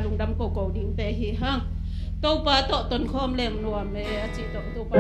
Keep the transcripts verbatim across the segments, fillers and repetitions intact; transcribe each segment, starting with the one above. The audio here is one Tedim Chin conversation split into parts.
Lungdam koko dingte hi hang. Topa tawh tonkhawm leng nuam e a cih tawh Topa.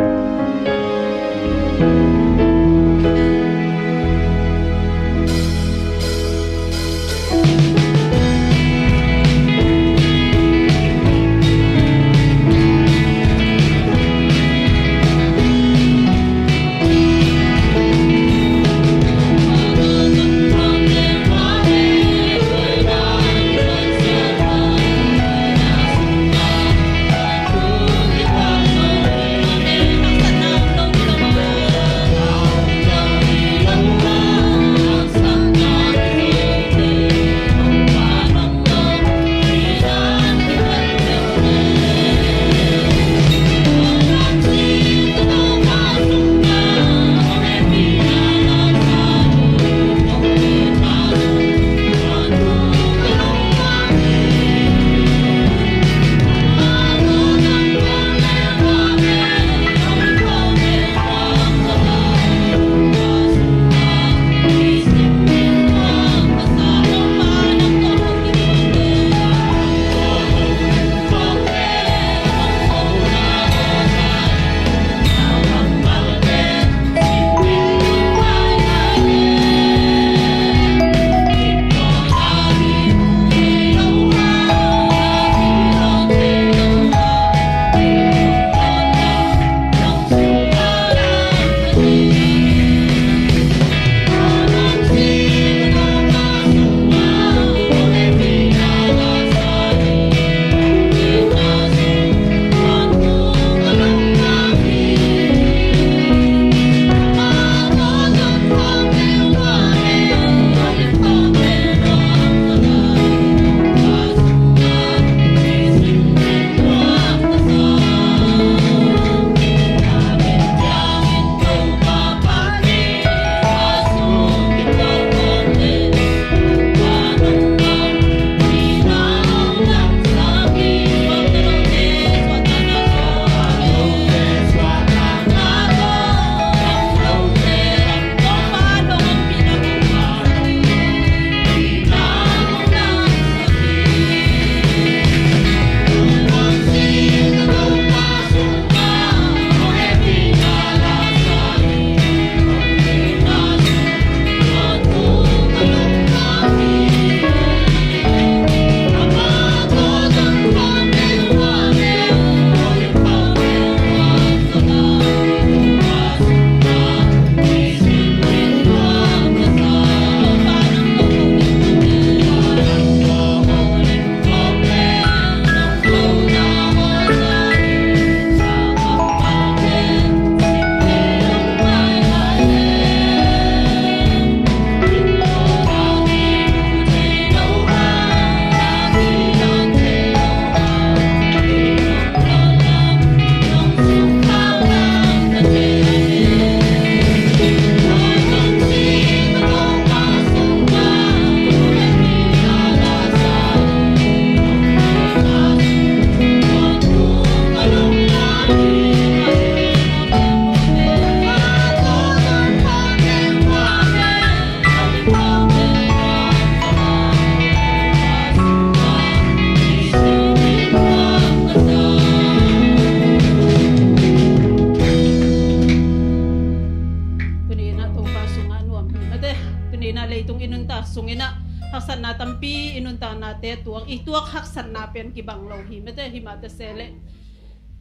Tuni-in ah Topa sungah nuam hi mate. Tuni-in ah leitung i nuntak sungin ah haksatna tampi i nuntaknate tuak, i tuak haksatna pen kibang lo hi mate. Himah ta se leh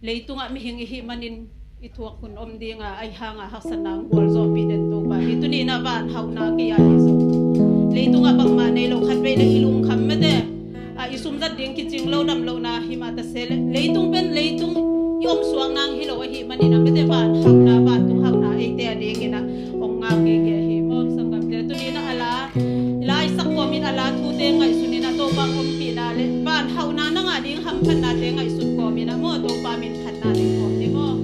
leitungah mihing i hih manin i thuak hun om dinga, ahi hanga haksatna hong gualzawhpih den Topa hi. Tuni-in ah van hauhna kei-a hi zong leitungah bangmah nei lo, khatvei le i lungkham mate. A, i sum zat ding kicing lo, dam lohna himah ta se leh leitung pen leitung i omsuak nang hi lo ahih manin ah mate, van hauhna, vantung hauhna eite a dingin ah hong ngak gige hi maw. Sanggamte, tuni-in ah a la i laisak kawmin a la thute ngaihsunin ah Topa hong ompihna le van hauhna na ngah ding hamphatnate ngaihsun kawmin ah maw, Topa min phatna nei kawm ni maw.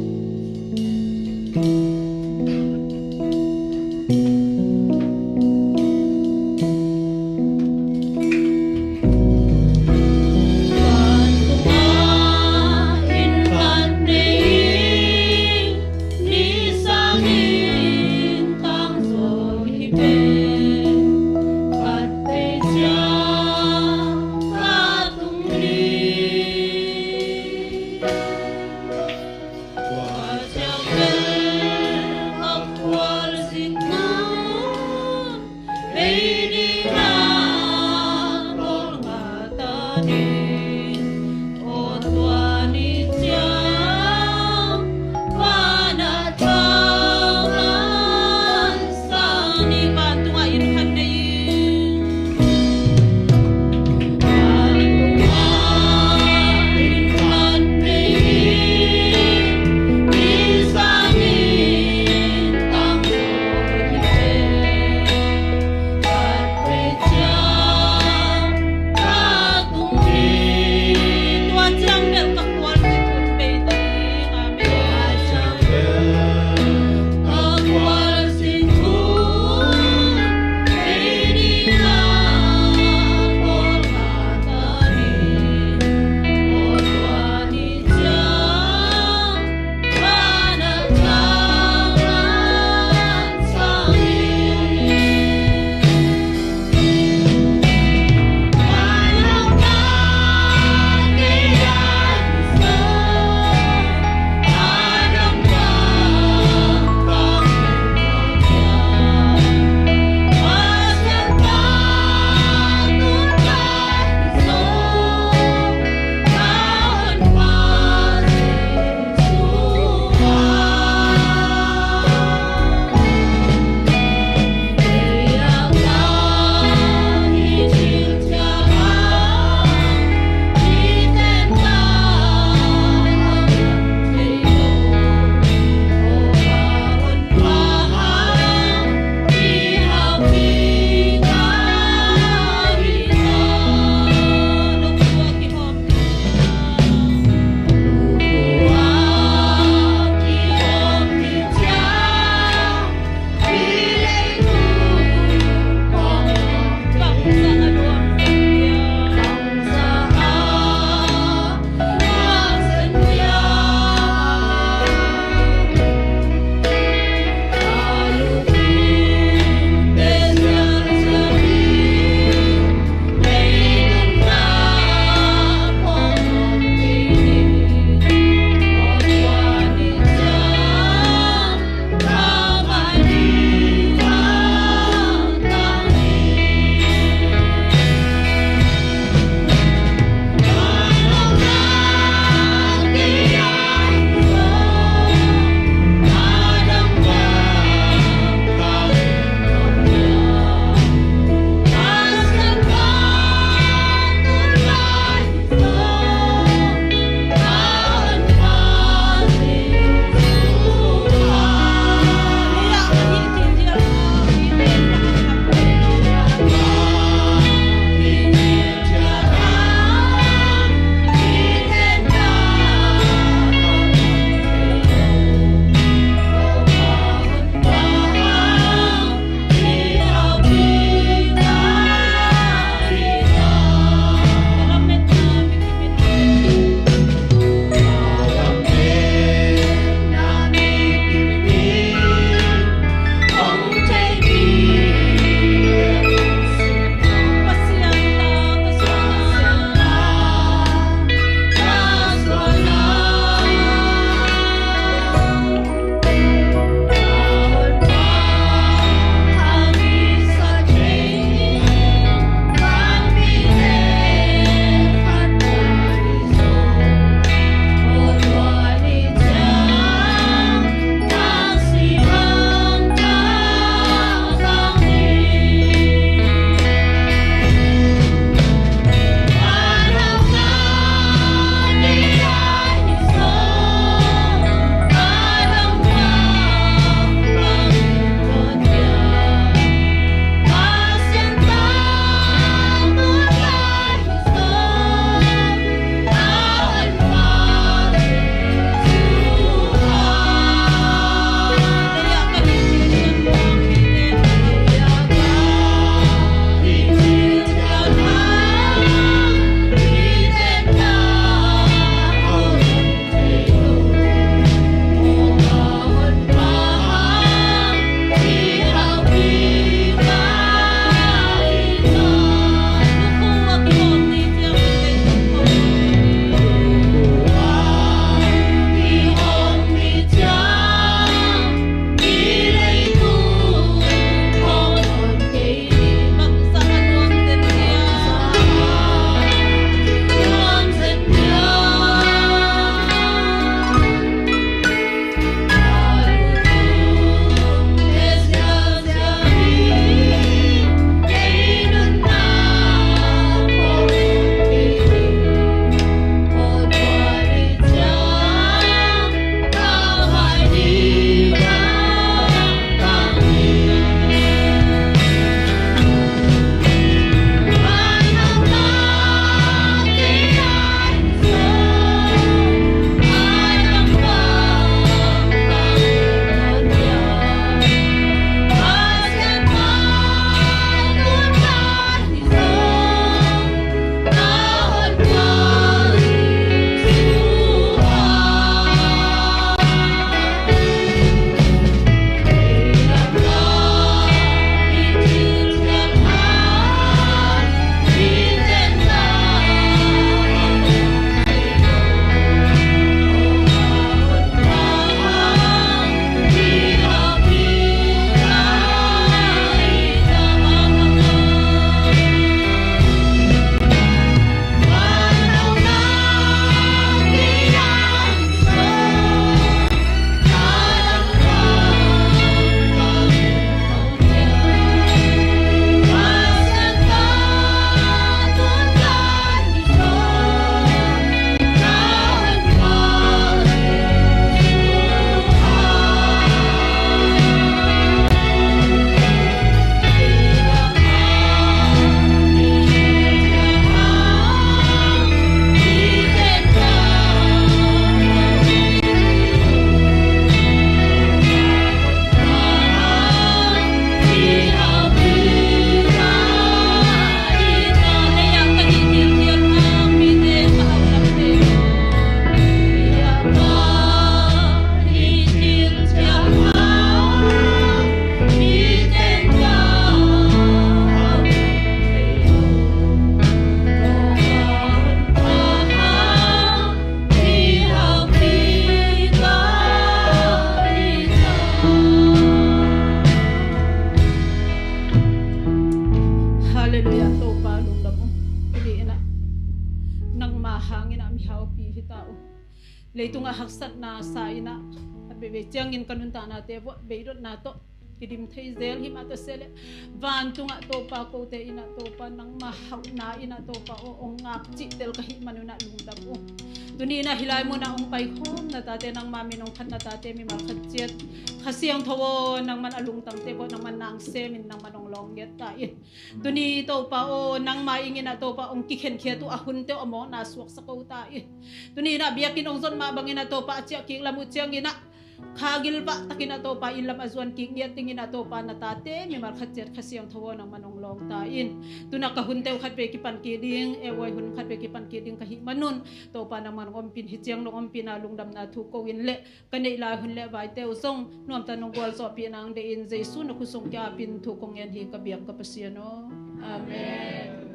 Leitungah haksatna sa in ah, a veivei ciangin ka nuntaknate vuah beidotna tawh kidim thei zel hi mah ta se leh, vantungah Topa kote in ah Topa nangma hauhna in ah Topa aw, ong ngak cihtel ka hih manun ah lungdam uh. Tuni in ah hih lai munah ong paikhawm na tate, nangma min ong phat na tate mimal khat ciat Kha Siangtho aw, nangman a lungtangte kawh nangman nang semin nangman ong lawng ngiat ta in. Tuni Topa aw, nangma ing in ah Topa ong kikhenkhiat uh a hunte aw, a mawkna suaksak ko ta in. Tuni in ah biakinn ong zon mah bangin ah Topa a ciah kik lam uh ciangin ah kha gilvah takin ah Topa inn lam a zuan kik ngiat dingin ah Topa na tate mimal khat ciat Kha Siangtho aw nangman ong lawng ta in. Tun ah ka hunte uh khat vei kipan kik ding, e uai hun khat vei kipan kik ding ka hih manun Topa nangman ong ompih in, hih ciang nong ompihna lungdamna thu ko in leh ka neih lai hun leh vaite uh zong nuamta nong gualzawhpih nang deih in, Jesu na khut sung kiapin thu kong ngen hi ka biak ka Pasian aw. Amen.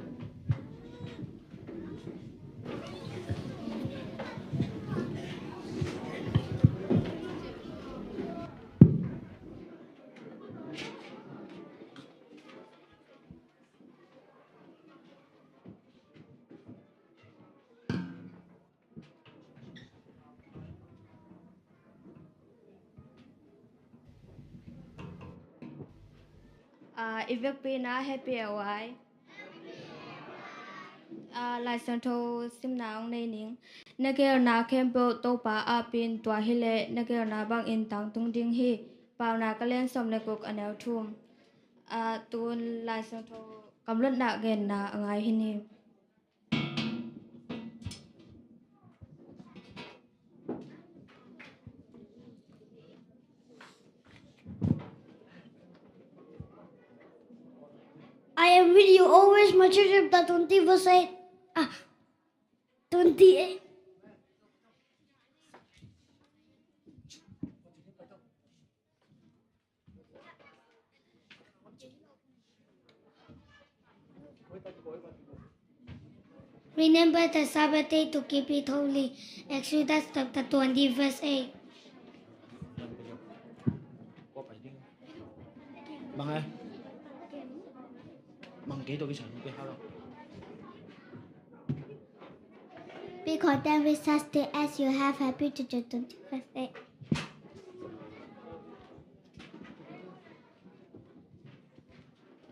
Ah, i vekpi in ah happy e uai. Ah, Lai Siangtho simna ong nei ning. Na geelna khempeuh Topa apin, tua hileh na geelna bangin tangtung ding hi. Paunak a lian sawm le guk, a neu thum. Ah, tun Lai Siangtho kamlotna genna a ngai hi ni. I am with you always, Matthew chapter twenty, verse eight. Ah, twenty-eight. Remember the Sabbath day to keep it holy. Exodus chapter twenty, verse eight. Bang eh? Bang kei to bisa lupa halo. Be content with such day as you have, Happy to the twenty-first day.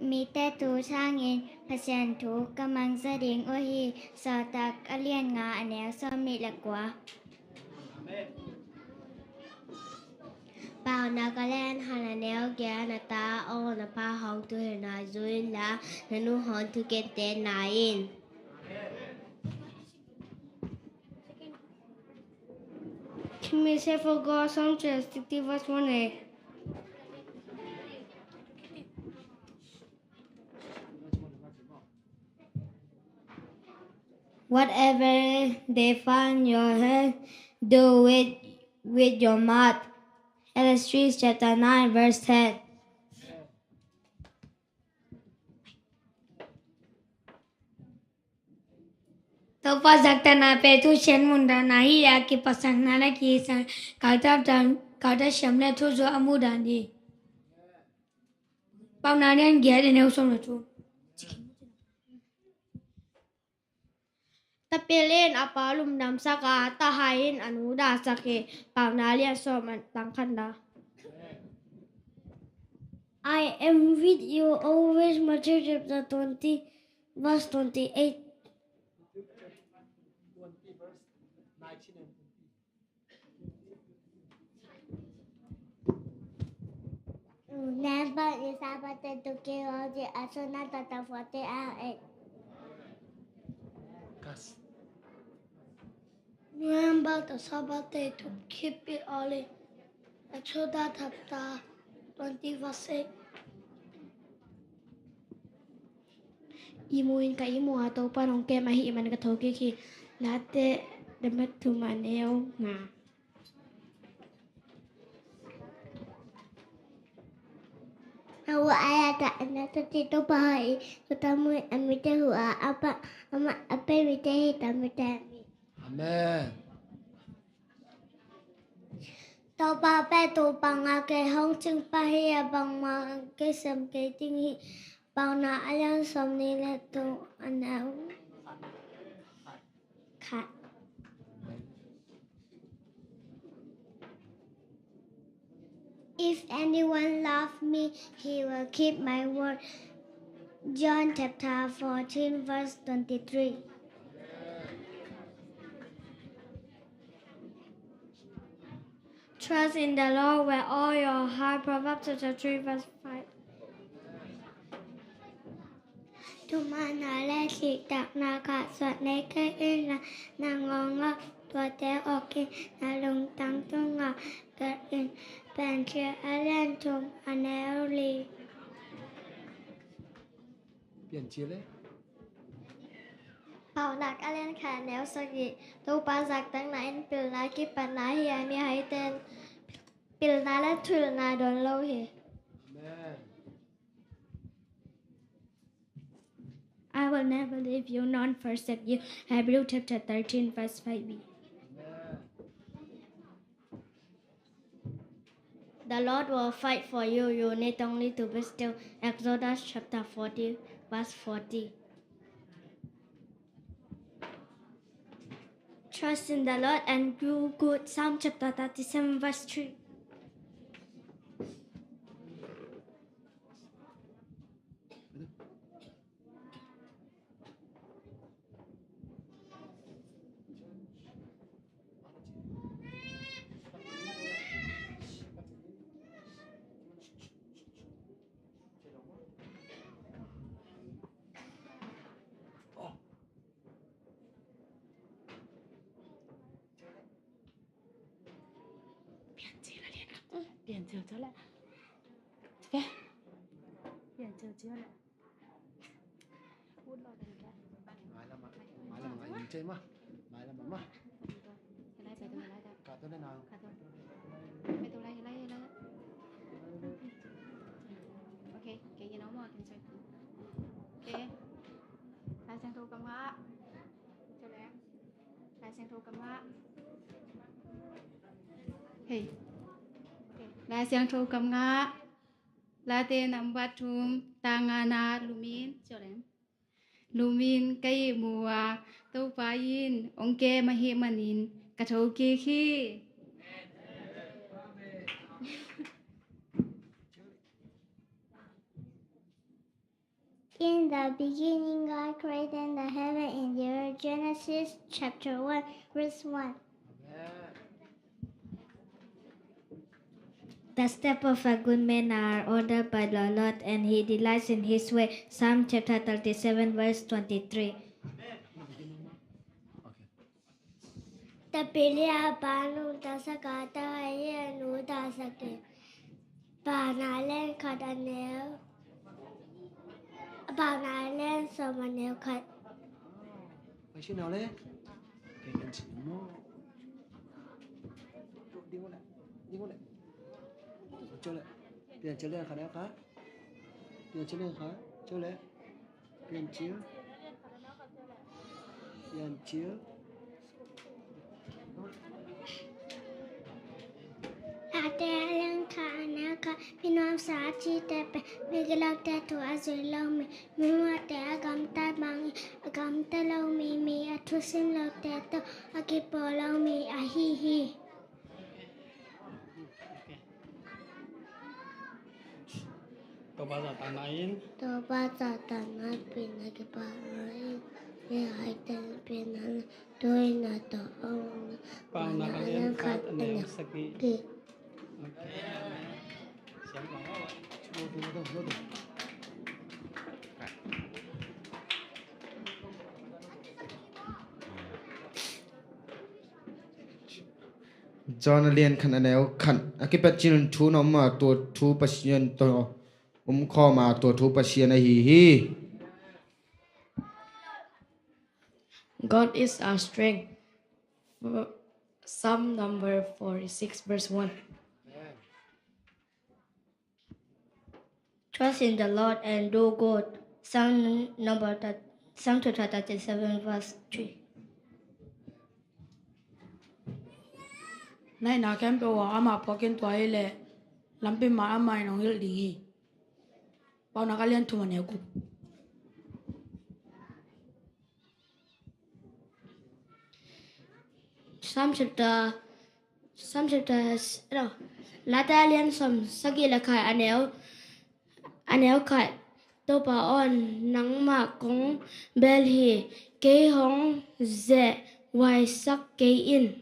Mite thu sangin Pasian thu ka mangsa ding uh hi. Sawltak a lian nga, a neu sawm nih le kua. Paunak a lian khat, a neu giat. Na ta aw na pa hong thuhilhna zui inla, na nu hong thugente na in. Can we say for God, Psalm sixty verse one a? Whatever they find your hand, do it with your mouth. Ecclesiastes chapter nine, verse ten. Topa zaktakna pen thuciam mundana hi a, kiphatsakna le kihisakna, kaltak siam le thuzuak a mudan hi. Paunak a lian giat, a neu sawm le thum. Tapil in a pa lungdamsak a, tahai in a nu dahsak hi. Paunak a lian sawm, a neu khatna. I am with you always, Matthew chapter twenty, verse twenty-eight. Remember the Sabbath day to keep holy, Exodus chapter forty-eight. Remember the Sabbath day to keep it holy, Exodus chapter twenty, verse eight. I mu in ka ihmu a, Topa in hong kem ahih man ka thokik hi. Late dam thum, a neu nga. A hu a ya ta a na ta ti Topa hoi i, Topa mu a mite hu a, a pa, a ma, a pe mite hi ta mite mi. Amen. Topa pen Topa nga kei hong cing pa hi a, bangmah kei sem kei ding hi. Paunak a lian sawm nih le thum, a neu khat. If anyone loves me, he will keep my word. John chapter fourteen, verse twenty-three. Trust in the Lord with all your heart. Proverbs chapter three, verse five. Thumanna le thihtakna khahsuah nei kei inla, na ngawngah tuate awk in, na lungtang tungah gelh in. Piancil a lian thum, a neu li. Piancil le Paunak a lian khat, a neu sagih. Topa zaktakna in pilna kipatna hi a, mihaite in pilna le thuhilhna don lo hi. Amen. I will never leave you nor forsake you. Hebrew chapter thirteen, verse five b. The Lord will fight for you. You need only to be still. Exodus chapter forty, verse forty. Trust in the Lord and do good. Psalm chapter thirty-seven, verse three. Piancil a lian khat. Piancil ciau leh. Piancil ciau leh. Mailam ah, mailam ah, mailam ah, mailam ah. Ka tu le nang. Ok, ok, you know more, can check. Ok. Lai Siangtho kam ngah. Ciau leh. Lai Siangtho kam ngah. Hei. Ok. Lai Siangtho kam ngah. Late nambat thum, tang ngana, lumin, ciau leh. Lumin ka ihmu a, Topa in hong kem ahih manin ka thokik hi. In the beginning, God created the heaven and the earth. Genesis chapter one, verse one. The steps of a good man are ordered by the Lord, and he delights in his way. Psalm chapter thirty-seven, verse twenty-three. Tapili a pa nungta saka, ta hai a nu ta sake. Paunak a lian khat, a neu. Paunak a lian sawm, a neu khat. Pai si nau le. Ke kan si mo. Ding le. Ding le. Ciau leh. Piancil le khat, a khat. Piancil le khat. Ciau leh. Piancil. Piancil. Late a lian khat, a neu khat. Mi nuamsa a cihte pen migilote thu a zui lo mi, mi muhte a gamtat bangin a gamta lo mi, mi a thusim lote tawh a kipawl lo mi ahi hi. Topa zahtakna in. Topa zahtakna in pilna kipatna in, mihaite in pilna le thuhilhna don lo hi. Paunak a lian khat, a neu sagih. Ok. John a lian khat, a neu khat. A kipat ciangin thu na om a, tua thu Pasian tawh om khawm a, tua thu Pasian ahi hi. God is our strength. Psalm number forty-six, verse one. Trust in the Lord and do good. Psalm number thir-, Psalm chapter thirty-seven, verse three. Na hihna khempeuh ah amah phuakin tua hileh lampi mah amah in hong hilh ding hi. Paunak a lian thum, a neu guk. Psalm chapter Psalm chapter, no. Late a lian sawm sagih le khat, a neu, a neu khat. Topa aw, nangmah kong bel hi, kei hong zehhuaisak kei in.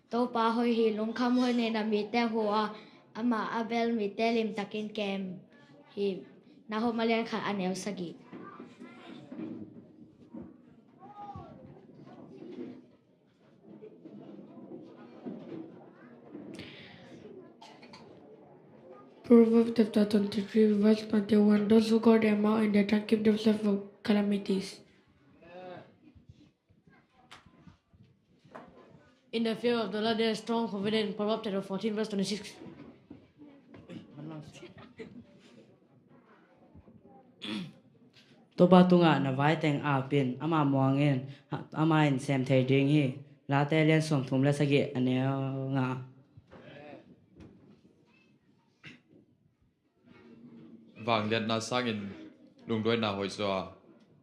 Topa hoih hi, lungkham hoih nei, na mite huh a, amah a bel mite limtakin kem hi. Nahum a lian khat, a neu sagih. Proverbs chapter twenty-three, verse twenty-one. Those who guard their mouth and their tongue keep themselves from calamities. In the fear of the Lord there is strong confidence. Proverbs chapter fourteen, verse twenty-six. Topa tungah na vai teng ap in, ama muang in, ama in sem thei ding hi. Late lian sawmthum le sagih, a neu nga. Vangliatna sangin lungduaina hoih zaw a,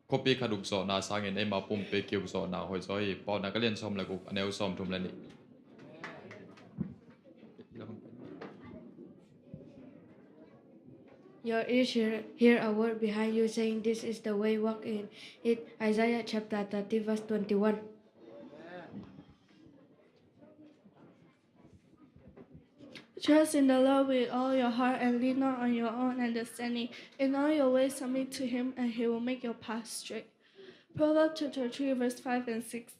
khuapi khat uk zawhna sangin eima pumpi kiuk zawhna hoih zaw hi. Paunak a lian sawm le guk, a neu sawmthum le nih. Your ears hear, hear a word behind you saying, "This is the way, walk in it." Isaiah chapter thirty, verse twenty-one. Trust in the Lord with all your heart and lean not on your own understanding. In all your ways submit to him, and he will make your path straight. Proverbs chapter three, verse five and six.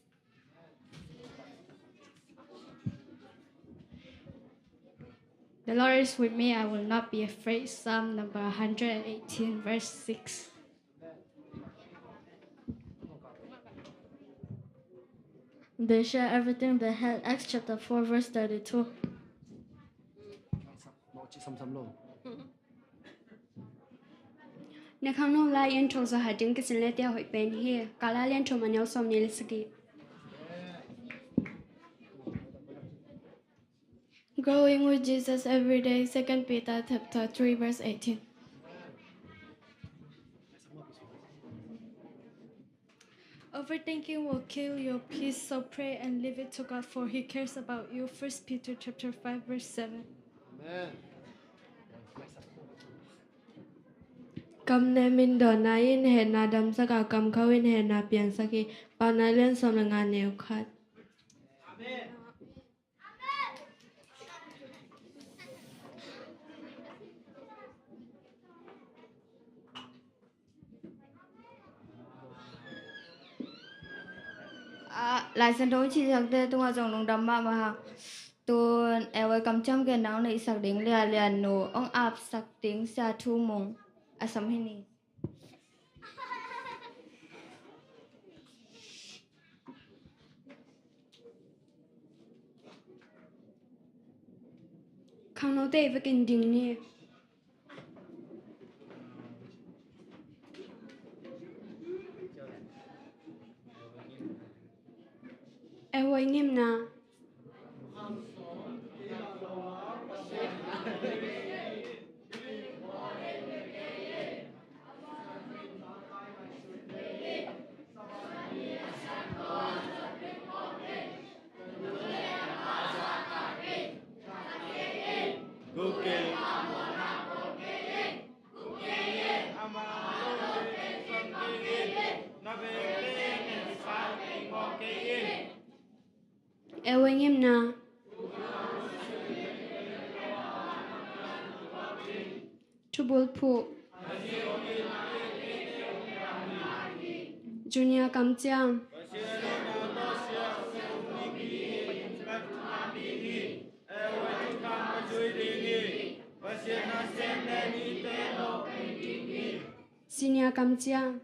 The Lord is with me, I will not be afraid. Psalm number one hundred eighteen, verse six. They share everything they had. Acts chapter four, verse thirty-two. Na khangno lai-in thuakzawh hading kisin le tia hoih pen hi. Kala lian thum, a neu sawmnih le sagih. Growing with Jesus every day, Second Peter chapter three, verse eighteen. Overthinking will kill your peace, so pray and leave it to God, for he cares about you. First Peter chapter five, verse seven. Amen. Kam nem in dawnna in hehna damsak a, kam khauh in hehna piansak hi. Paunak lian sawm le nga, neu khat. Amen. Ah, Lai Siangtho i cih sakte tungah zong lungdam mahmah hang. Tun, eh, ei kamciam genna hong neihsak ding Lia Lian Nu, hong apsak ding Sia Thu Mung a sam hi ni. Khangnote i vekin ding ni. Ei, ei ngimna. Ei, ei ngimna. Thubul phuh. Junior kamciam. Senior kamciam.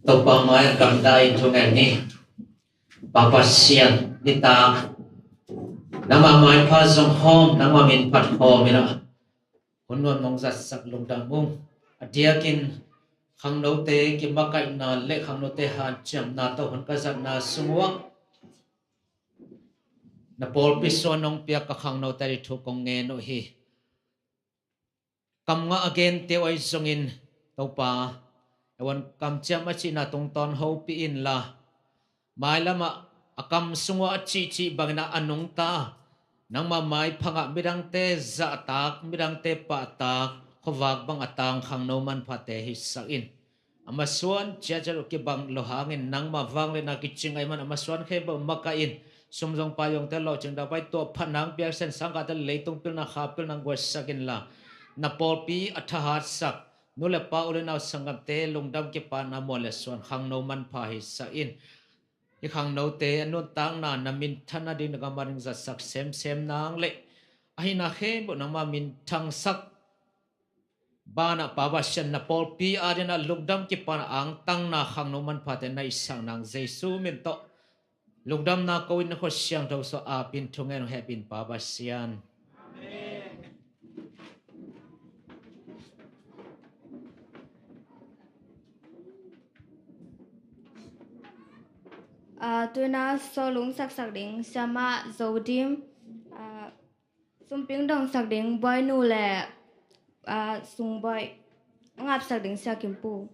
Topa mai-ah gamdai in thungen ni. Pa Pasian, nitak nangma maipha zong khawm, nangma min phat khawm in ah, hun nuam nong zatsak lungdam ung. A diakin khangnote kimakaihna le khangnote hanciamna tawh hun ka zatna sung uah na pawlpi suan nong piak ka khangnote ading thu kong ngen uh hi. Kam ngah a gente uh ahi zongin, Topa, ewan kamciam a cihna tungtawn hopih inla, mailamah a kam sung uah a cihcih bangin ah a nungta, nangma maipha ngah midangte zahtak, midangte pahtak, khuavak bang a tang khangno manphate hisak in. A masuan ciatciat uh kibang lo hangin nangma vangliatna kicing ahih man a masuan khempeuh makaih in, sum zong pai zongte lawhcing daupai tuah phat nang piaksak in, sangkahte leitung pilna kha pilna guansak inla, na pawlpi a thahatsak nu le pa, u le nau, sanggamte lungdam kipana muan le suan khangno manpha hisak in. Hih khangnote a nuntakna na minthan nading, na gam ading zatsak semsem nang le, a hihna khempeuh nangma minthangsak banah, Pa Pasian, na pawlpi adingin ah lungdam kipana angtangna khangno manphate na hisak nang Jesu min tawh lungdamna ko in, na khut siangtho sungah ap in thungen hong hehpih in, Pa Pasian. Amen. Ah, tu-in ah sawlung saksak ding Siamah Zo Dim, ah, sumping dongsak ding Buainu le, ah, Sungbuai, a ngapsak ding Sia Kim Pu.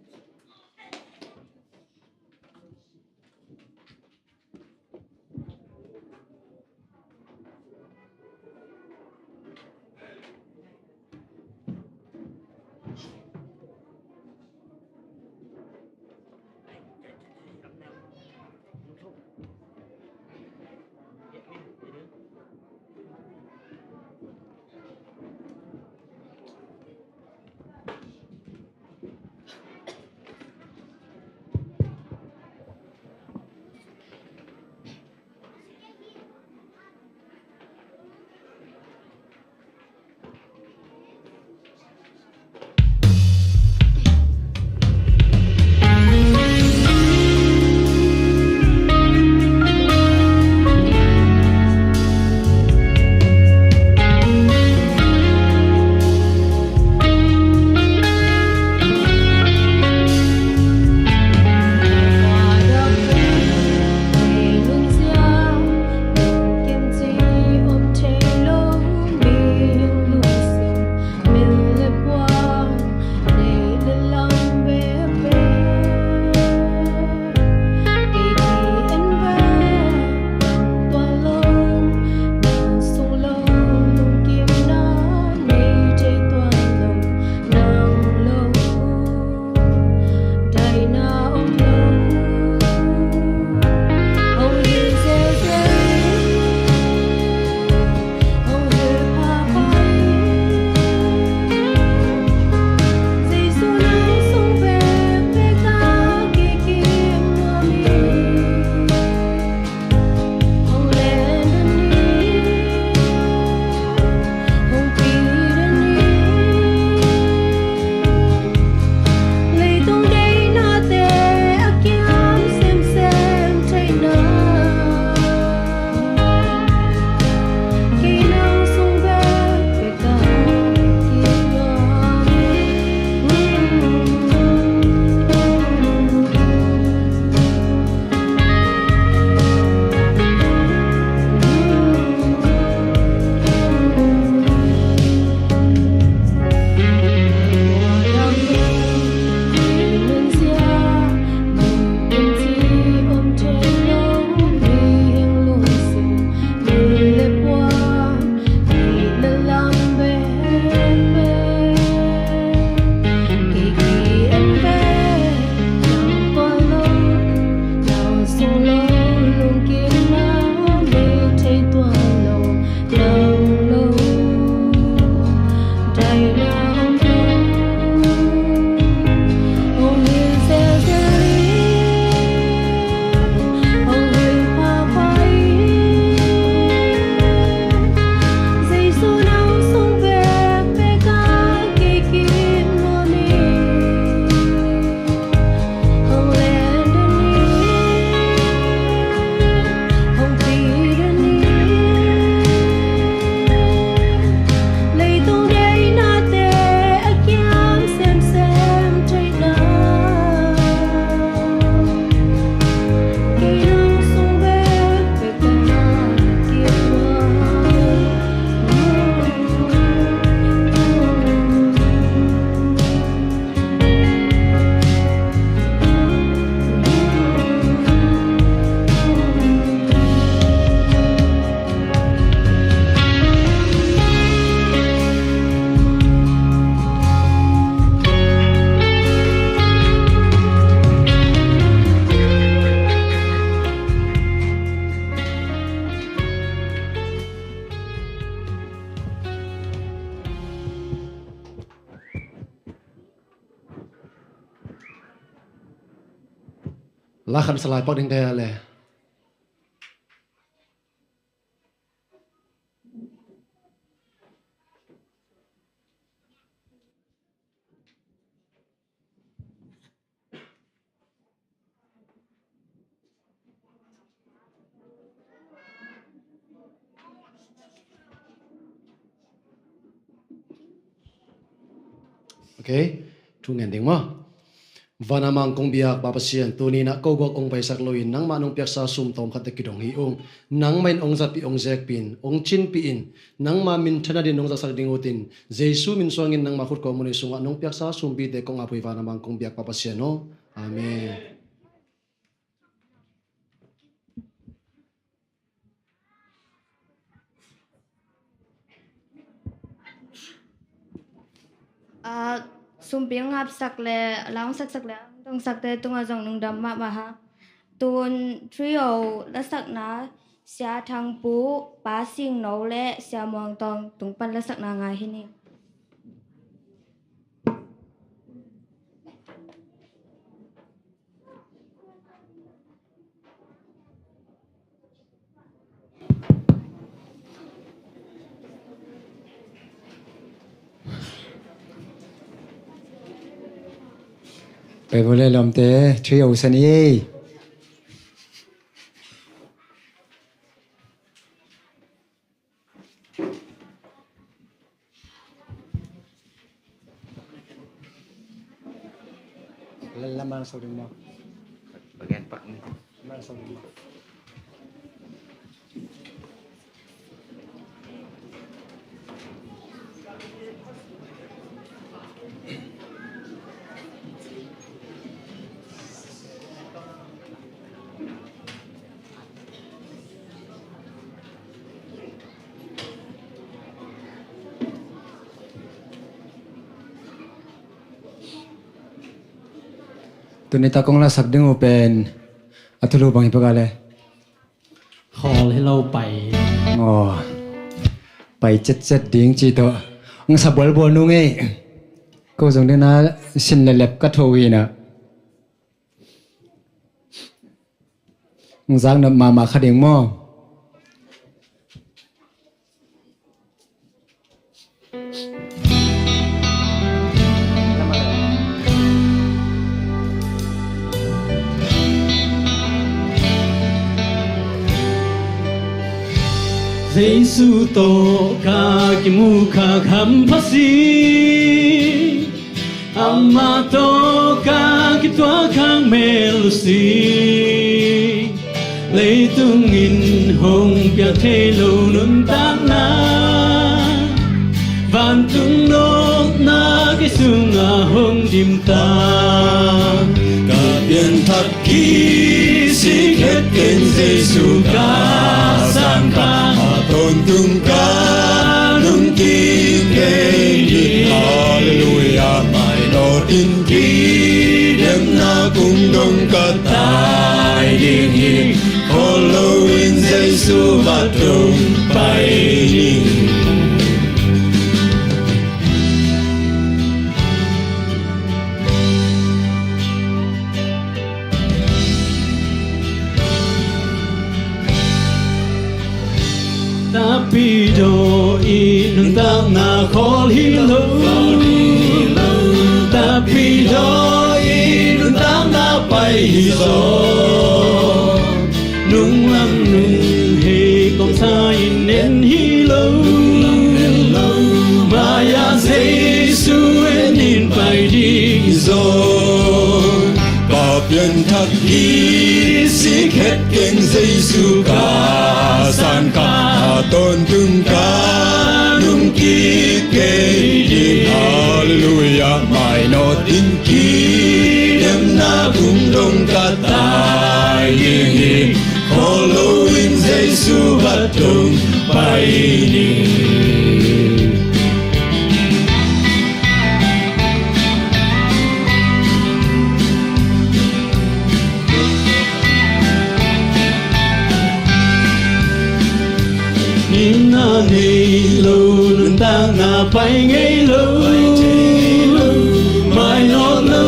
La khat sa lai pak ding te le. Ok, thu ngen ding maw? Vana mang kong biak Pa Pasian, tuni-in ah ko guak ong paisak loin nangmah nong piaksa sum tawm khat tawh kidong hi ung. Nangmah in ong zatpih, ong zekpih in, ong cinpih in, nangmah minthanna dingin nong zatsak ding utin, Jesu min suangin nangmah khut kawhmun sungah nong piaksa sumpite kong ap uh hi, vana mang kong biak Pa Pasian aw. Amen. Ah, sumpi hong hapsak le, la hong saksak le, hong dongsakte tungah zong lungdam mahmah hang. Tun trio lasakna, Sia Thang Pu, Pa Sing No le Sia Muang Tawng tung pan lasakna ngai hi ni. Pai vua le lawmte, three oh sa ni. Lamang so ding maw? Bagian pak ni. Lamang so ding maw? Tuni tak kong lasak ding uh pen a thulu bang hi pek a le. Khawl hi lo pai. Aw. Pai cetcet ding ci tawh. Ang sa bualbual nu ngei. Ko zong dena sin le lep ka tho hi na. Ang zak nop mahmah kha ding maw? Jesu tawh ka kimu khak hampha si, amah tawh ka kituak khak mel uh si. Leitung in hong piak thei lo nuntakna, vantung nawkna kei sungah hong dimtak. Ka pianthak kisik het keng Jesu ka sangkah, a tawntung ka nungkik kei ding. Halleluiah, mainawt in kidemna kung dong ka tai ding hi. Khawl loin Jesu vat hong pai ding. Tapidaw i nuntakna khawl hi lo. Tapidaw i nuntakna pai hi zaw. Nunglam nung hei kong sa in en hi lo. Maya Jesu en in pai ding zaw. Ka pianthak kisik het keng Jesu ka sangkah, a tawntung ka nungkik kei ding. Halleluiah, mainawt in kidemna kung dong ka tai ding hi. Khawl loin Jesu vat hong pai ding. Nina nei lo, nuntakna pai ngei lo. Mainawt lo,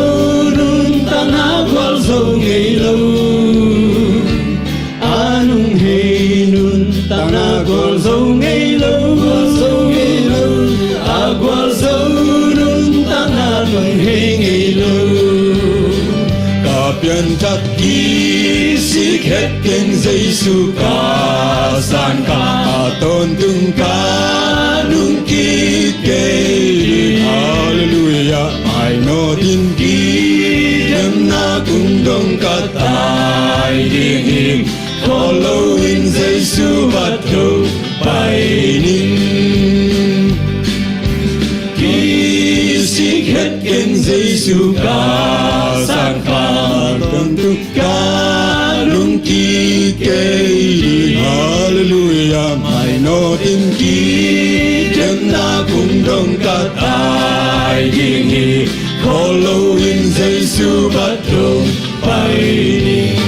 nuntakna gualzo ngei lo. Pianthak kisik het keng Jesu ka sang kha, a tawntung ka lungkik kei ding. Halleluiah. Mainawt in kidemna kung dong ka tai ding hi. Khawl loin Jesu vat dong pai ning. Kisik het keng Jesu ka sang kha, tawntung ka lungkik kei ding. Halleluiah. Mainawt in kidemna kung dong ka tai ding hi. Khawl loin Jesu vat dong pai ning.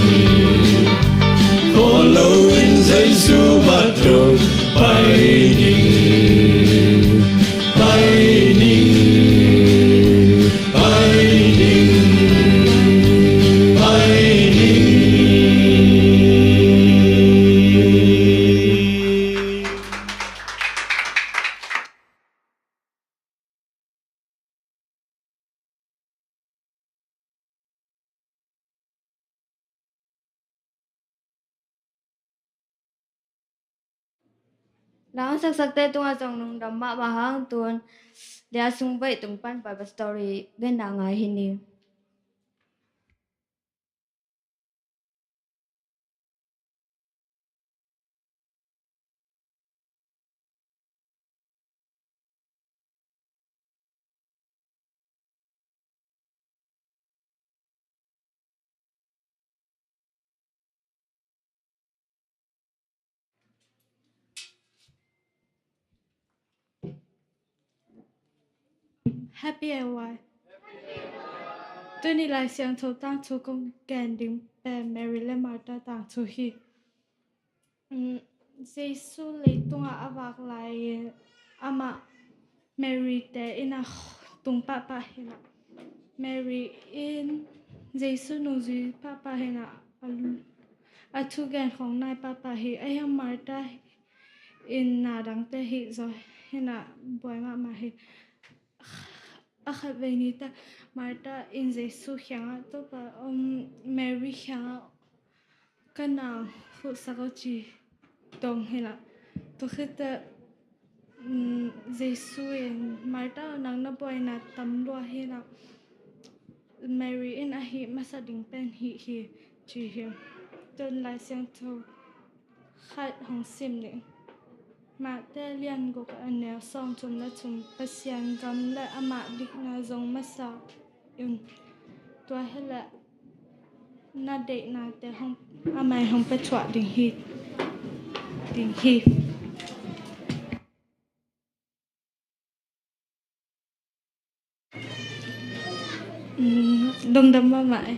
Khawl loin Jesu vat dong pai ning. Pai ning. Pai ning. Pai ning. Lau saksakte tungah zong lungdam mahmah hang. Tun Lia Sung Baih tung pan Bible story genna ngai hi ni. Happy A Y. Tuni Lai Siangtho tangthu kong gen ding pen Mary le Martha tangthu hi. Mm, Jesu leitungah a vak lai-in amah Mary te inn ah tung pahpah hi in ah, Mary in Jesu nungzui pahpah hi in ah, a, a thugen khawng nai pahpah hi. Ahi hang Martha in na dangte hih zaw hi in ah buai mahmah hi. A khatvei ni teh Martha in Jesu kiangah, Topa, um, Mary kiangah ka nau khutsak aw ci dong hi in ah. Tua khit teh, um, Jesu in, Martha, nang na buaina tam lua hi in ah, Mary in a hih masa ding pen hih hi, ci hi. Tun Lai Siangtho khat hong sim ning. Mate lian guk a neu sawmthum le thum. Pasian gam le amah dikna zong masa un. Tua hi leh na deihnate hong, amah in hong pia thuah ding hi, ding hi. Mm, lungdam mahmah e.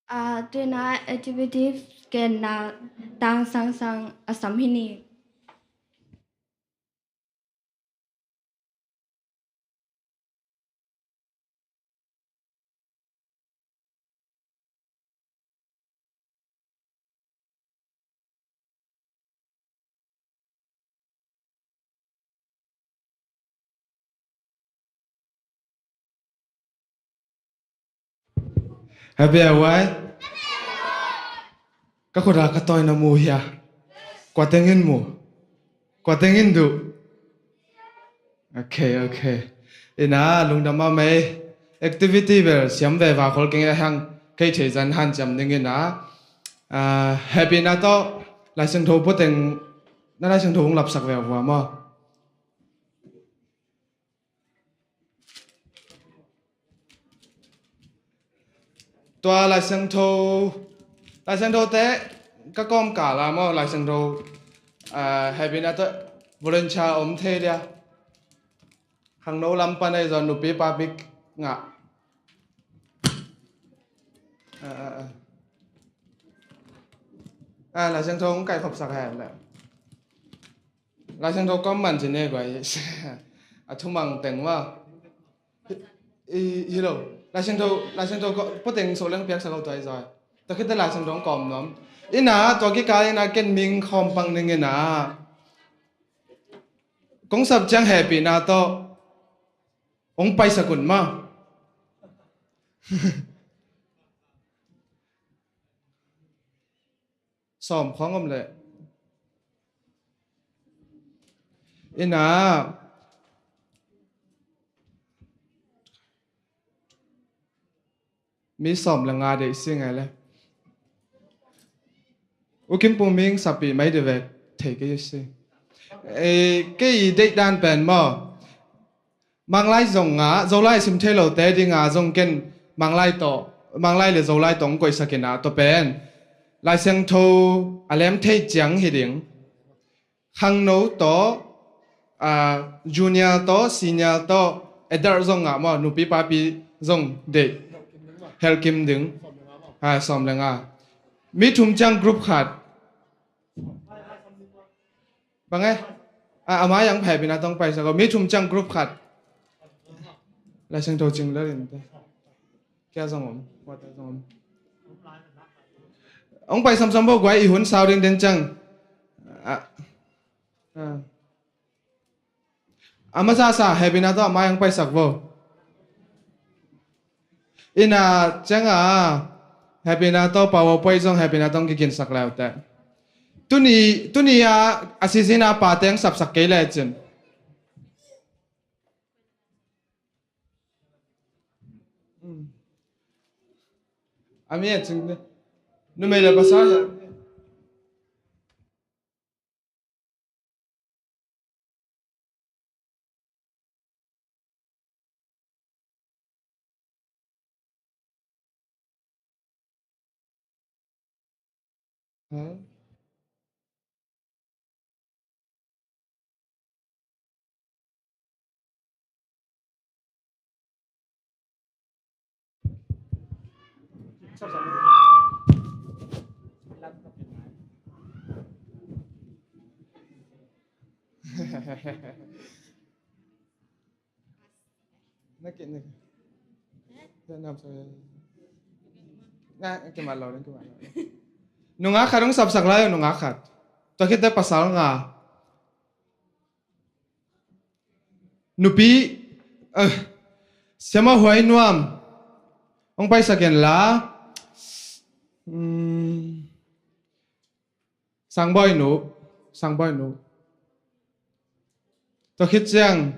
A, tuna activity genna tang sangsang a sam hi ni. Happy A Y. Ka khut a ka tawi na mu hia? Kua teng in mu? Kua teng in duh? Ok, ok. Ina, lungdam mahmah e. Activity bel siam veva khol keng e, hang kei thei zan hanciam ding ina. Ah, Happy na tawh Lai Siangtho pua teng, na Lai Siangtho hong lapsak ve vua maw? Tua Lai Siangtho, Lai Siangtho te ka kawm kal a maw, Lai Siangtho, ah, Happy na tawh volunteer om thei dia. Khangno lam pan ei zaw nupi papi ngah. Ah, ah, ah. Ah, Lai Siangtho hong kai khopsak hen le. Lai Siangtho kawm man ci ne guai. A thumang teng maw. I, hi lo. Laisiangtho, Laisiangtho ko, poteng so leng piaksak ko tua i zai. Tua khit teh Laisiangtho kong kawm nuam. Ina, tua kikal ina ken ming khawm pang ning ina. Kong sap ciang hehpihna tawh hong paisak un maw. Sawm khawng om leh. Ina. Mi sawm le nga deih si ngai le. U Kim Pung Ming sapi mai de ve thei kei si. Eh, kei deih dan pen maw. Manglai zong nga, Zolai sim thei lote ding nga zong ken Manglai tawh, Manglai le Zolai tawh hong koihsak ina tua pen. Lai Siangtho a lem thei ciang hi ding. Khangno tawh, ah, junior tawh, senior tawh, adult zong ngah maw, nupi papi zong deih. Helkim ding. Ah, sawm le nga. Mi thum ciang group khat. Bang e? Ah, a mai ang phaipina tawh hong paisak o. Mi thum ciang group khat. Lai Siangtho cing lel in te. Kia zong om, kua te zong om. Hong pai samsam bo guai i hun sau ding den ciang. Ah. Ah. A masa sa, hehpihna tawh a mai ang paisak bo. Ina ciang a, hehpihna tawh PowerPoint zong hehpihna tawh hong kiginsak leu te. Tuni, tuni a, a season a pa teng sapsak kei le cin. Hmm. A mi a cing te. Numei le pasal le. Na ki, na ki. Ya, nam sa ya. Na, kimat lo, kimat lo. Nungak khat hong sapsak lai, nungak khat. Tua khit teh pasal nga. Nupi, eh, Siama Huai Nuam. Hong paisak in la. Hmm. Sangbawi nu, Sangbawi nu. Tua khit ciang.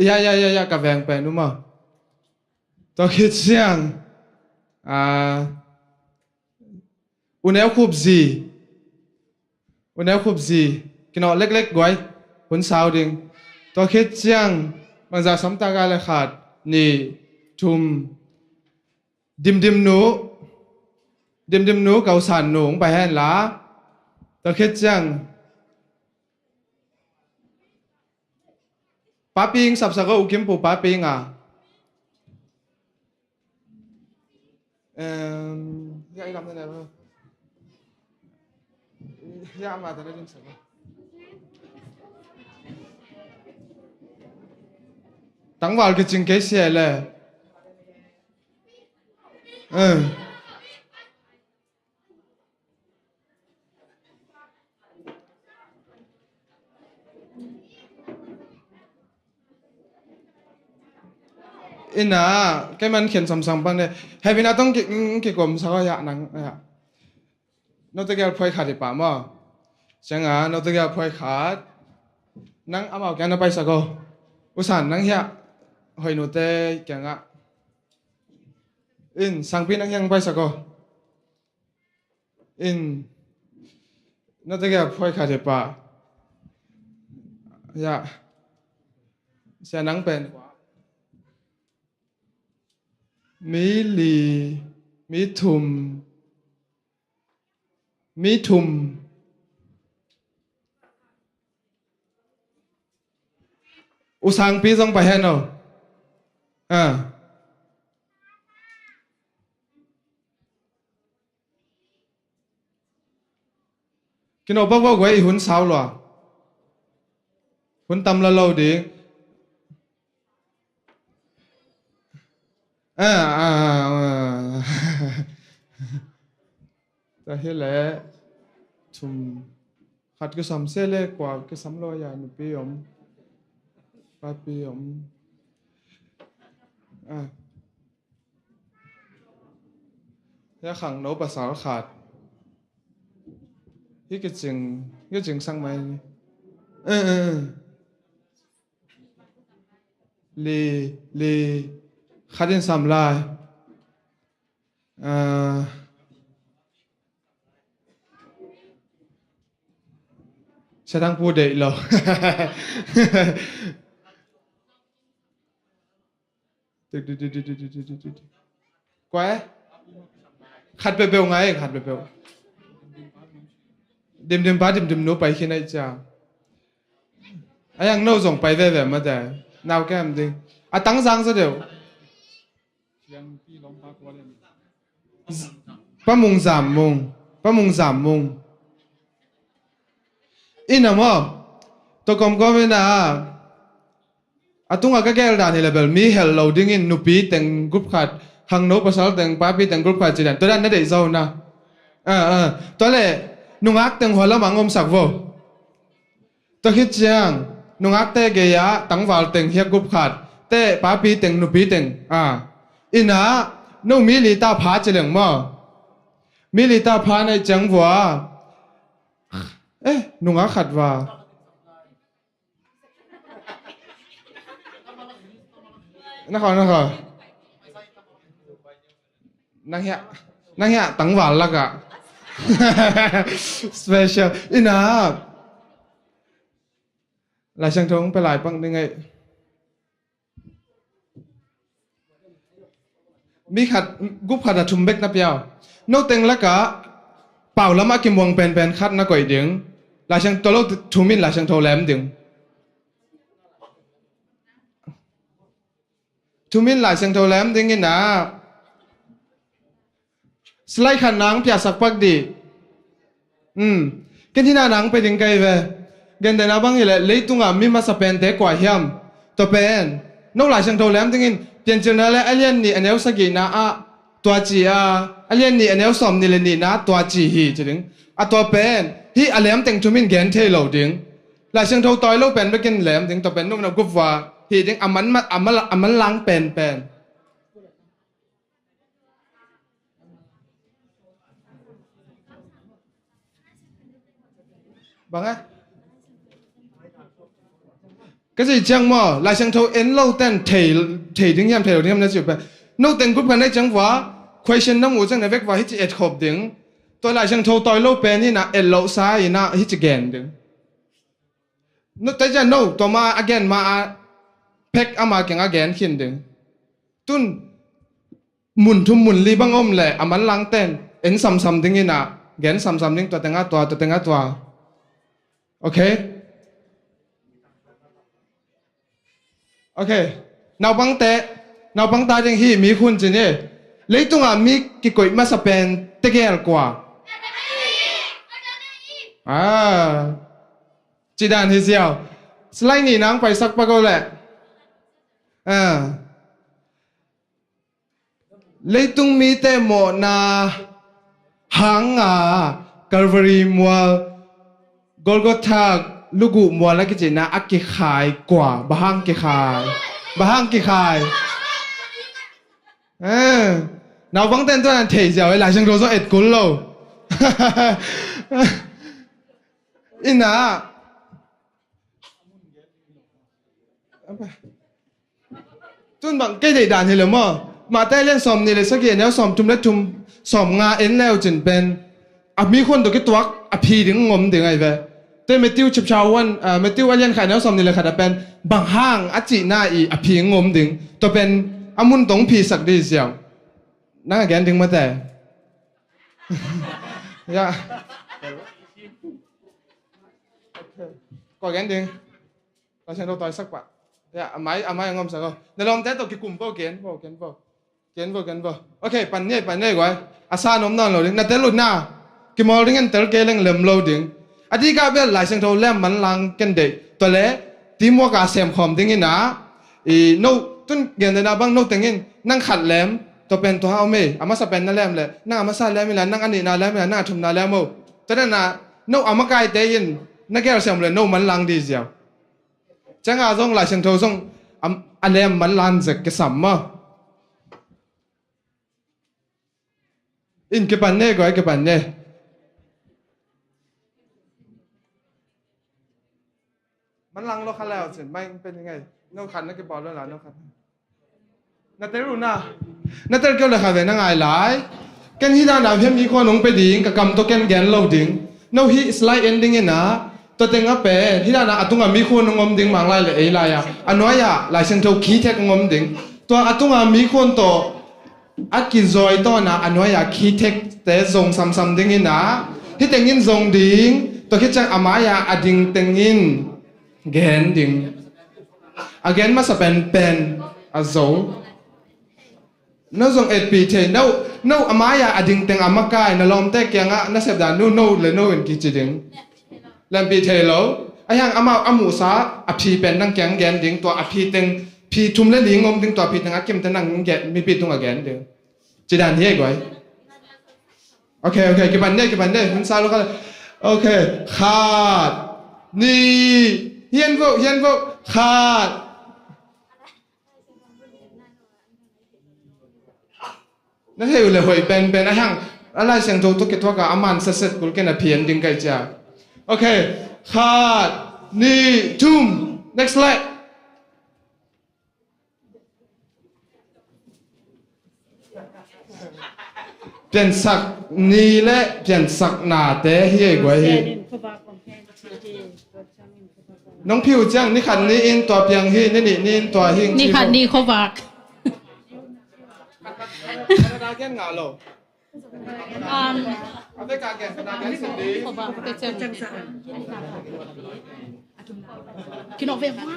Ya, ya, ya, ya, ka veng pen nu maw. Tua khit ciang. Ah, U Neu Khup zi. U Neu Khup zi, kinawh leklek guai, hun sau ding. Tua khit ciang, bangzah sam ta ka le khat, nih, thum, Dimdim nu, Dimdim nu, Kausan nu, hong pai hen la. Tua khit ciang, Papi ing sapsak o, U Kim Pu Papi ing a. Em, ya, i lam na nel. Ya, ama ta na dim sak o. Tangval kicing kei sia le. Eh. Ina, kei man khen samsam pan de. Hehpihna tawh ki, mm, kikum sa ko ya nang, ya. Note gel phoi khat i pa maw. Ciang a, note gel phoi khat. Nang amau kiang na paisak o. U San nang hiah. Hoi nute kiang a. In, Sangpi nang hiang paisak o. In, note gel phoi khat i pa. Ya. Sia nang pen. Mi li, mi thum, mi thum. U Sangpi zong pai hen o. Ah. Kino bak bak guai i hun sau lua. Hun tam la lo ding. Ah, ah, ah. Tua hi leh thum, khat kisam se le kua kisam lo a, nupi om, papi om. Ah. Hia khangno pasal khat. Hi kicing, hi kicing sang mai. Eh, eh, eh. Li, li. Khat in sam lai. Ah. Sia Thang Pu deih lo. Kua e? Khat peuhpeuh ngai, khat peuhpeuh. Dimdim pa, dimdim nu pai khin ai cia. A yang no zong pai veve mate. Nau kem ding. A tang zang za deuh. Pa Mung Zam Mung. Pa Mung Zam Mung. Ina maw? Tua kawmkawm ina. A tunga ka gel dan hi le bel mi hel lo dingin nupi teng group khat, khangno pasal teng, papi teng group khat ci dan. Tua dan na deih zo na. Ah, ah. Tua le nungak teng hua lamah ngomsak vo. Tua khit ciang nungakte gei-ah tangval teng hiak group khat, te papi teng nupi teng. Ah. Ina no mi li ta pha ci leng maw? Mi li ta pha na ih ciang vua. Eh, nungak khat va. Na khaw, na khaw. Nang hiah, nang hiah tangval lakah. Special. Ina. Lai Siangtho hong pia lai pang ding ei. Mi khat, group khat a thum bek na piau. No teng lakah pau lamah kimuang penpen khat na koih ding. Lai Siangtho lo thum in Lai Siangtho lem ding. Thum in Lai Siangtho lem ding ina. Slide khat nang piasak pak dih. Hmm. Ken hina nang pe ding kai ve. Gentehna bang hileh leitunga mi masa pente kua hiam? Tua pen no Lai Siangtho lem dingin Piancilna le a lian nih a neu sagihna ah tua ci a, a lian nih a neu sawm nih le nihna tua ci hi ci ding. A tua pen hih a lem teng thum in gen thei lo ding. Lai Siangtho tawi lo pen bekin lem ding, tua pen numna gupva hih ding a man, a man, a manlang penpen. Bang a? Ka ci ciang maw, Lai Siangtho en lo ten thei, thei ding hiam, thei lo ding hiam na ci uh pen. No teng group kan nei ciang vua, question na mu ciang na vek vua hi ci et khop ding. Tua Lai Siangtho tawi lo pen hi na et lo sa hi na hi ci gen ding. No, tua ciang no, tua ma a gen ma a phek ama kiang a gen khin ding. Tun mun thum mun li bang om le a manlang ten en samsam ding ina, gen samsam ding tua tenga tua, tua tenga tua. Okay? Okay. Naupangte, naupangte ding hi mi khun ci ni. Leitunga mi kikoih masa pen tegel kua? Ah. Ci dan hi ziau. Slide nih nang paisak pak o le. Ah. Leitung mite mawhna hanga Calvary mual, Golgotha luguh mual a kicihna a kikhai kua? Bang hang kikhai? Bang hang kikhai? Eh, naupangte in tuan an thei ziau e, Lai Siangtho zong et kul lo. Ina. Tun bang kei deih dan hi lo maw? Mate a lian sawm nih le sagih a neu sawm thum le thum, sawm nga en leu cin pen a mi khun tawh kituak a phi ding ngom ding ahi ve. Te Matthew chapter one, ah, Matthew a lian khat a neu sawm nih le khat a pen bang hang a cihna i a phi ngom ding. Tua pen a mun tawh phi sak ding ziau. Nang a gen ding mate. Ya. Kua gen ding? Lai Siangtho tawi sak pah. Ya, a mai, a mai a ngom sak o. Na lawmte tawh kikum vo, gen vo, gen vo. Gen vo, gen vo. Okay, pan ni, pan ni guai. A sa nom nawn lo ding. Na tel ut na. Kimawl ding en tel kei leng lem lo ding. A dikah bel Lai Siangtho lem manlang ken deih. Tua le, Teamwork a semkhawm dingin ah, i, no, tun gentehna bang no tengin, nang khat lem, tua pen tua hau mei, a masa pen na lem le, nang a masa lem ila, nang a nihna lem ila, nang a thumna lem o. Tua dan a, no a makaite in, na gel sem le, no manlang di ziau. Ciang a zong Lai Siangtho zong, a, a lem manlang zek kisam maw. In kipan ne, guai kipan ne. Manlang lo kha lau cin, mai pen ngai. No khat na kibawl lo la, no khat. Na tel uh na. Na tel keu le kha ve na ngai lai. Ken hi dan a hiam hi khuan hong pe ding, ka kam tawh ken gen lo ding. No hi slide ending in a, tua teng a pen, hi dan a a tunga mi khuan hong om ding mang lai le ei lai a. A nuai a, Lai Siangtho khi thek hong om ding. Tua a tunga mi khuan tawh, a kizawi tawn a a nuai a khi thekte zong samsam dingin a, hih tengin zong ding, tua khit ciang a mai a a ding tengin gen ding. A gen masa pen pen a zo. No zong etpih thei, no, no a mai a a ding teng a makai, na lawmte kiangah na sepdan nu, no le no in kici ding. Lempih thei lo. A hiang amau a muhsa a phi pen nang kiang gen ding, tua a phi teng, phi thum le li ngom ding, tua phi teng a kimte nang gen, mipi tungah gen ding. Ci dan hi ei guai. Ok, ok, kipan deh, kipan deh, hun sa lo kha. Ok, khat, ni, hian vo, hian vo, khat. Na thei uh le hoih penpen a hang, a Lai Siangtho tawh kithuak a, a man setset kul ken a phian ding kai cia. Ok, khat, ni, thum, next slide. Piansak ni le piansak nate hi ei guai hi. Nong phi uh ciang, ni khat ni in tua piang hi, ni nih ni in tua hi. Ni khat ni khuavak. Khat khat gen ngah lo. Um, a vek a gen, khat a gen sim ding. Khuavak te ciang. Kinawh ve vang.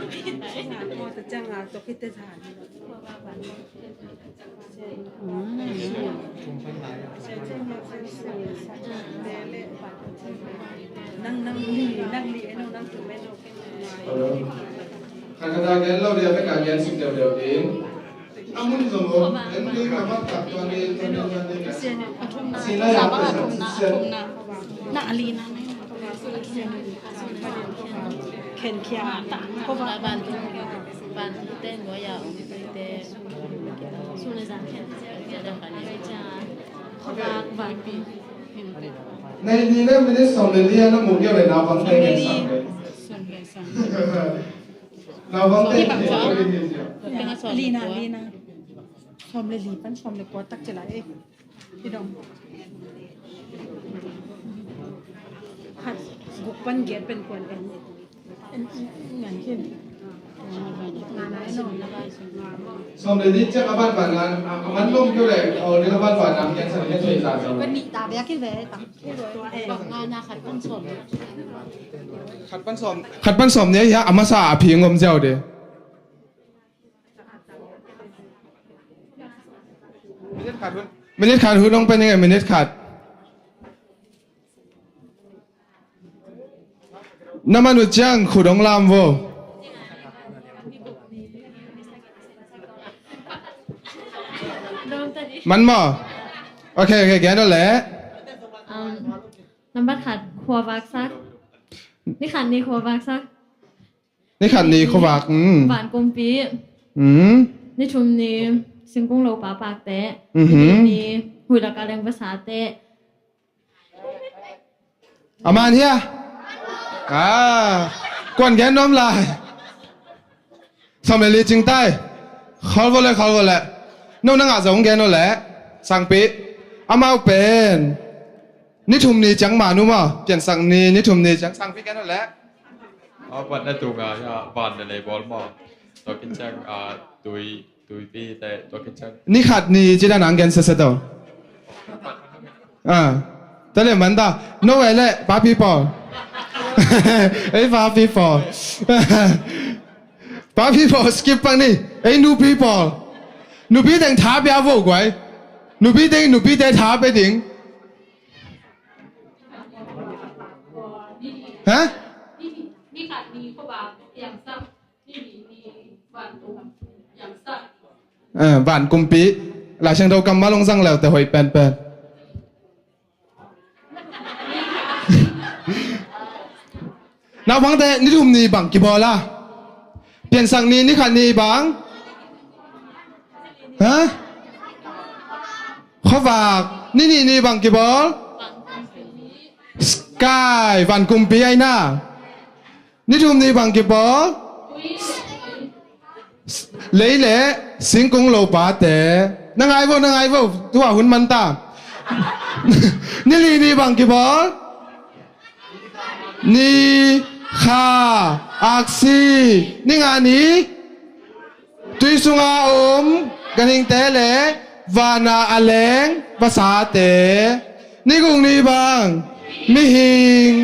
Khat khat a gen lo ding, a vek a gen suk deuhdeuh ding. A mun zong om, en ding a mat tak tua ni, tua ni, tua ni. Sina ya. Na a li na. Khen khia ta. Khuavak. Vantung, vantung te, nuai a om te. Khuavak, vantung. Nei ni le minute sawm le li a na mu keu le na vang te ngen sang le. Na vang te ngen sang le. Li na, li na. Sawm le li pan sawm le kua tak ci lai e. Hi dong. Khat guk pan giat pen kuan en. En, en, ngan khin. Ngan ai no. Sawm le li ciang a ban ban ngan, a, a man lom keu le, a ol ding a ban ban ngan, kian sa le thei sa sa. Kan nih ta bia kin ve ta. Khat pan sawm. Khat pan sawm. Khat pan sawm ni a hia, a masa a phi ngom ziau de. Minute khat hun. Minute khat hun hong pen ing e, minute khat. Na man uh ciang khut hong lam vo. Man maw? Ok, ok, gen uh leh. Um, nambat khat, khuavak sak. Ni khat ni khuavak sak. Ni khat ni khuavak, mm. Van kumpi. Mm. Ni thum ni singkung lo pa pakte. Mhm. Ni nih ni huih lak a leng vasate. A man hia? Ah, kuan gen nuam lai. Sawm le li cing tai. Khol vo le, khol vo le. No na ngah zong gen uh leh. Sangpi. Amau pen. Ni thum ni ciang man uh maw. Piansak ni, ni thum ni ciang. Sangpi gen uh leh. A, van na tung a, ya, van na lei bawl maw. Tua khit ciang, a, tui, tuipi te, tua khit ciang. Ni khat ni ci dan ang gen sese to. A, ta le man ta. No way le, pa people. Ei, pa people. Pa people, skip pak ni. Ei, nu people. Nupi teng tha pia vo guai. Nupi teng, nupi te tha pe ding. Ha? Eh, van kumpi. Lai Siangtho kammal hong zang leute hoih penpen. Naupangte ni thum ni bang kibawl a? Piansak ni, ni khat ni bang? Ha? Khuavak. Ni nih ni bang kibawl? Sky, van kumpi ahi na. Ni thum ni bang kibawl? Lei le singkung lopate. Na ngai vo, na ngai vo. Tua hun man ta. Ni li ni bang kibawl? Ni, kha, aksi. Ni nga ni? Tui sunga om ganhingte le vana a leng vasate. Ni guk ni bang? Mihing.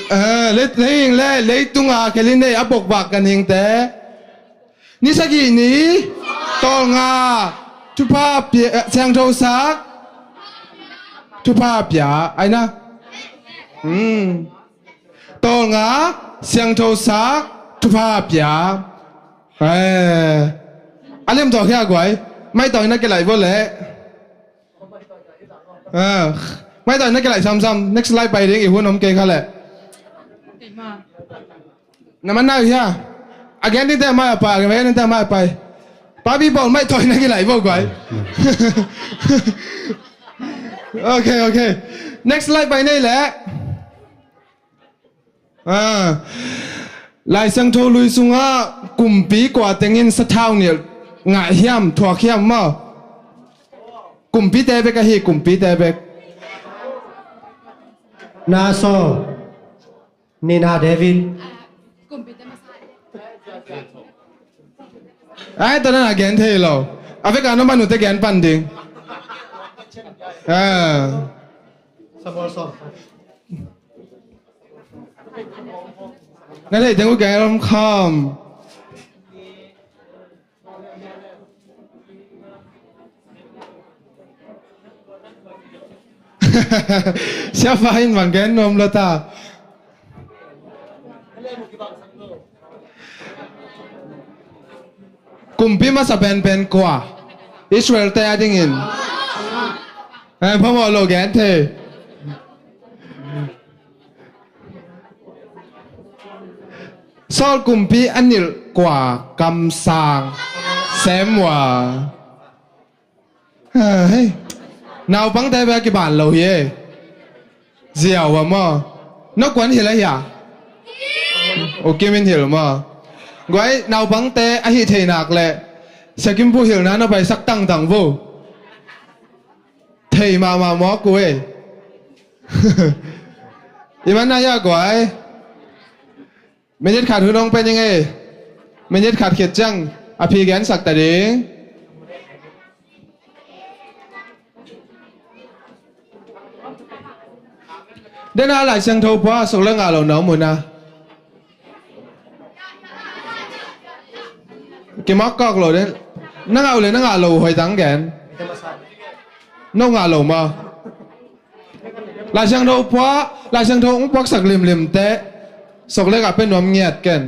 Eh, le-, mihing le leitunga khelin nei a bokbak ganhingte. Ni sagih ni? Tawlnga. Thupha pia, eh, siangthosak. Thupha pia. Aina. Hmm. Tawlnga, siangthosak, thupha pia. Eh. A liam tawh khia guai. Mai tawh na kilaih vo le. Ah. Mai tawh na kilaih samsam. Next slide pai ding i hun om kei kha le. Na man nau hia. Again ni te mai a pai, again ni te mai a pai. Papi bawl mai tawh na kilaih vo guai. Okay, okay. Next slide pai nei le. Ah, Lai Siangtho lui sungah kumpi kua tengin sathau nilh ngah hiam, thuak hiam maw? Kumpite bek ahi, kumpite bek. Naso, Nina, David. Ai, tawh na gen thei lo. A vek a na manute gen pan ding. Ah. Na theih teng uh gen om kham. Siapa in bang gen nuam lo ta. Kumpi masa penpen kua? Israel te a dingin. Eh, phamawh lo gen thei. Saul kumpi a nilh kua kamsang sem ua. Hei. Naupangte bek a kiban lo hi e. Ziau a maw. No kuan hilh a hia? U Kim in hilh maw. Guai naupangte a hih thei nak le Sia Kim Pu hilhna na paisak tangtang vo. Thei mahmah mawk uh e. I man na hia guai. Minute khat hun hong pe ning e. Minute khat khit ciang a phi gensak ta ding. Den a Lai Siangtho pua sok le ngah lo na om uh na. Kimawk kawk lo den. Na ngah uh le na ngah lo uh hoih tang gen. No ngah lo maw. Lai Siangtho pua, Lai Siangtho hong puaksak limlim teh sok le ngah pe nuam ngiat ken.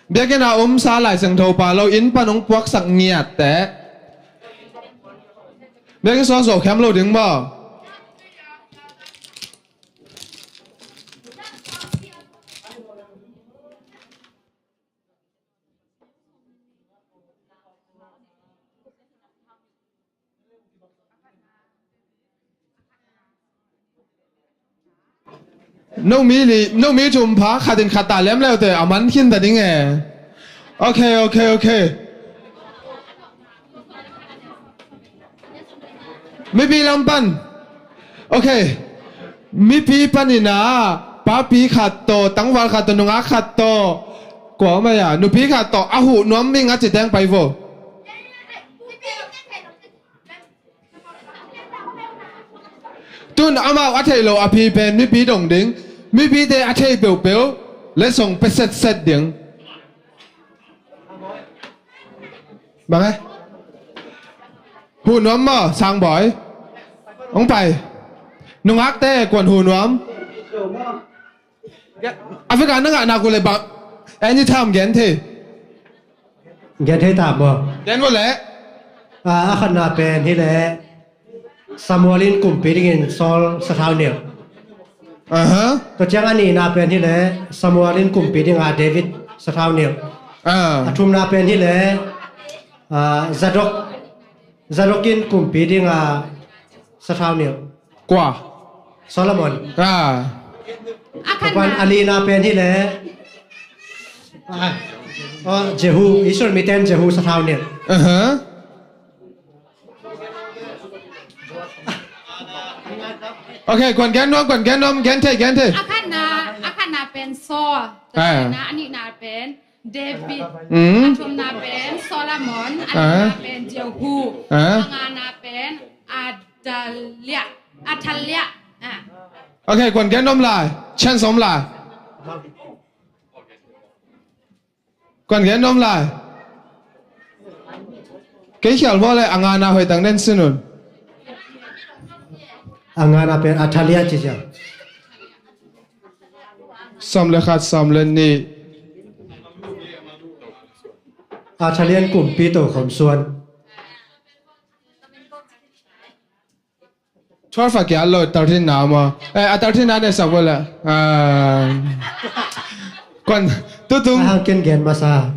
Biakinn a omsa Lai Siangtho pua lo inn pan hong puaksak ngiat teh. Biakinn sawt zo khem lo ding maw. No mi li, no mi thum pha, khat in khat ta lem leute, a man khin ta ding e. Ok, ok, ok. Mipi lam pan. Ok. Mipi panin a, papi khat tawh, tangval khat tawh, nungak khat tawh. Kua mai a, nupi khat tawh, a huh nuam ming a ci teng pai vo. Tun amau a theih lo a phi pen mipi dong ding, mipite a thei peuhpeuh letsong pe setset ding. Bang e? Hu nuam maw, Sangbawi? Hong pai. Nungakte, kuan hu nuam? Africa na ngah nak uh leh bang, anytime gen thei. Gen thei ta maw? Gen vua leh. Ah, a khatna pen hi leh Samuel in kumpi dingin Saul sathau nilh. Aha. Tua ciang a nihna pen hi leh Samuel in kumpi dinga David sathau nilh. Ah. A thumna pen hi leh, ah, Zadok, Zadok in kumpi dinga sathau nilh. Kua? Solomon. Ah. A khatna. Tua pan a lina pen hi leh, ah, oh, Jehu, Israel miten Jehu sathau nilh. Aha. Ok, kuan gen nuam, kuan gen nuam, gen thei, gen thei. A khatna, a khatna pen Saul. Ah. A nihna pen David. Mm. A thumna pen Solomon. A, ah, lina pen Jehu. Ah. A ngana pen Atalia. Atalia. Ah. Ok, kuan gen nuam lai. Chance om lai. Kuan gen nuam lai. Kei khial maw leh a ngana hoih tak nen sin un. A ngana pen Atalia ci cia. Sawm le khat, sawm le nih. Atalia in kumpi tokhom suan. Twelve a kiat lo, thirteen na maw? Eh, a thirteen na ne sak vua leh. Ah. Kuan, tutung. A hang ken gen masa.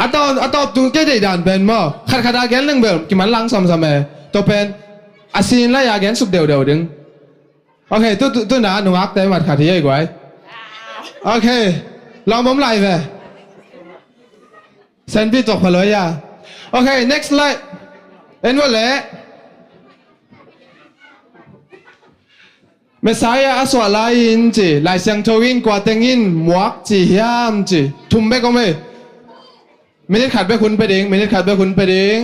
A tawp, a tawp tung kei deih dan pen maw? Khat khat a gen leng bel kiman lang samsam e. Tua pen a sin lai a gen suk deuhdeuh ding. Ok, tu, tu, tu na nungakte mat khat hi ei guai. Ok, lawm om lai ve. Senpi tuak pha lua ia. Ok, next slide. En vua leh. Messiah a suah lai-in ci, Lai Siangtho in kua teng in muak ci hiam ci. Thum bek om ei. Minute khat bek hun pia ding, minute khat bek hun pia ding.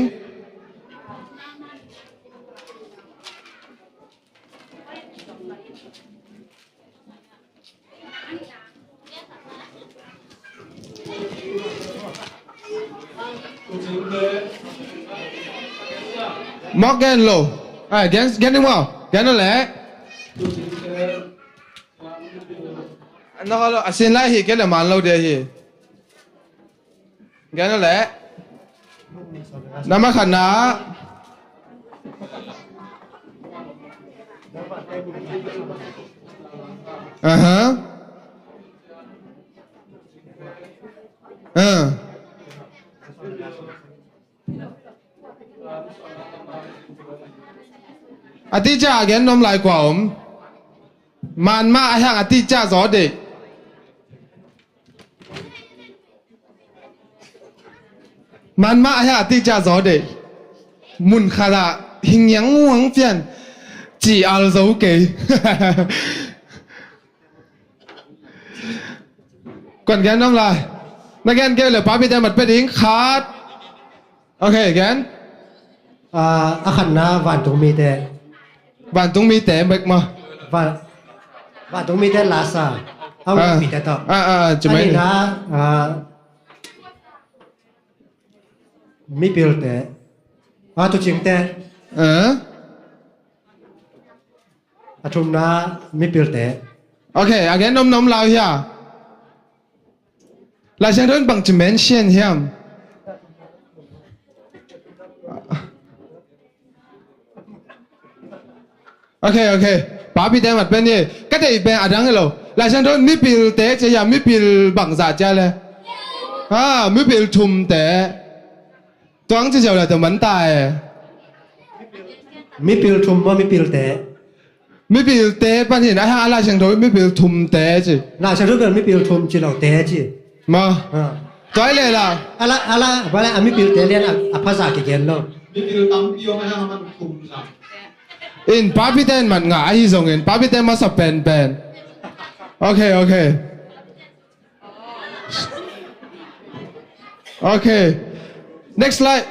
Mawk gen lo. Ai, gen, gen ding maw. Gen lo leh. Naka lo, a sin lai hi, gen le man lo dia hi. Gen leh. Nama khatna. Aha. Ah. A teacher a gen nuam lai kua om. Man mah a hiang a teacher zaw deih. Man mah a hiang a teacher zaw deih. Mun khat ah hi ngiang ngiang pian. Ci al zo kei. Kuan gen nuam lai. Na gen kei leh papite mat pia ding khat. Ok, gen. Ah, a khatna vantungmite. Vantungmite bek maw? Van, vantungmite lasa. A, ah, upmite tawh. Ah, ah, cuma. A nihna, ah, mipilte. Ah, tuucingte. Ah? A thumna mipilte. Ok, a gen nuam nuam lai uh hia. Lai Siangtho in bangci mention hiam. Ok, ok. Papite mat pen hi. Ka deih pen a dang hi lo. Lai Siangtho in mipilte ci a, mipil bangzah ci a le. Ha, mipil thumte. Tuang ci ziau le tua man ta e. Mipil thum maw, mipilte? Mipilte pan hin, a hang a Lai Siangtho mipil thumte ci. Lai Siangtho bel mipil thum ci lo te ci. Maw. Ah. Tua hi leh la. A la, a la, bang la a mipilte lian a, a phasa kigen lo. Mipil tampi om a hang a man thum sa. In papite in man ngah ahi zongin, papite masa penpen. Ok, ok. Ok. Next slide.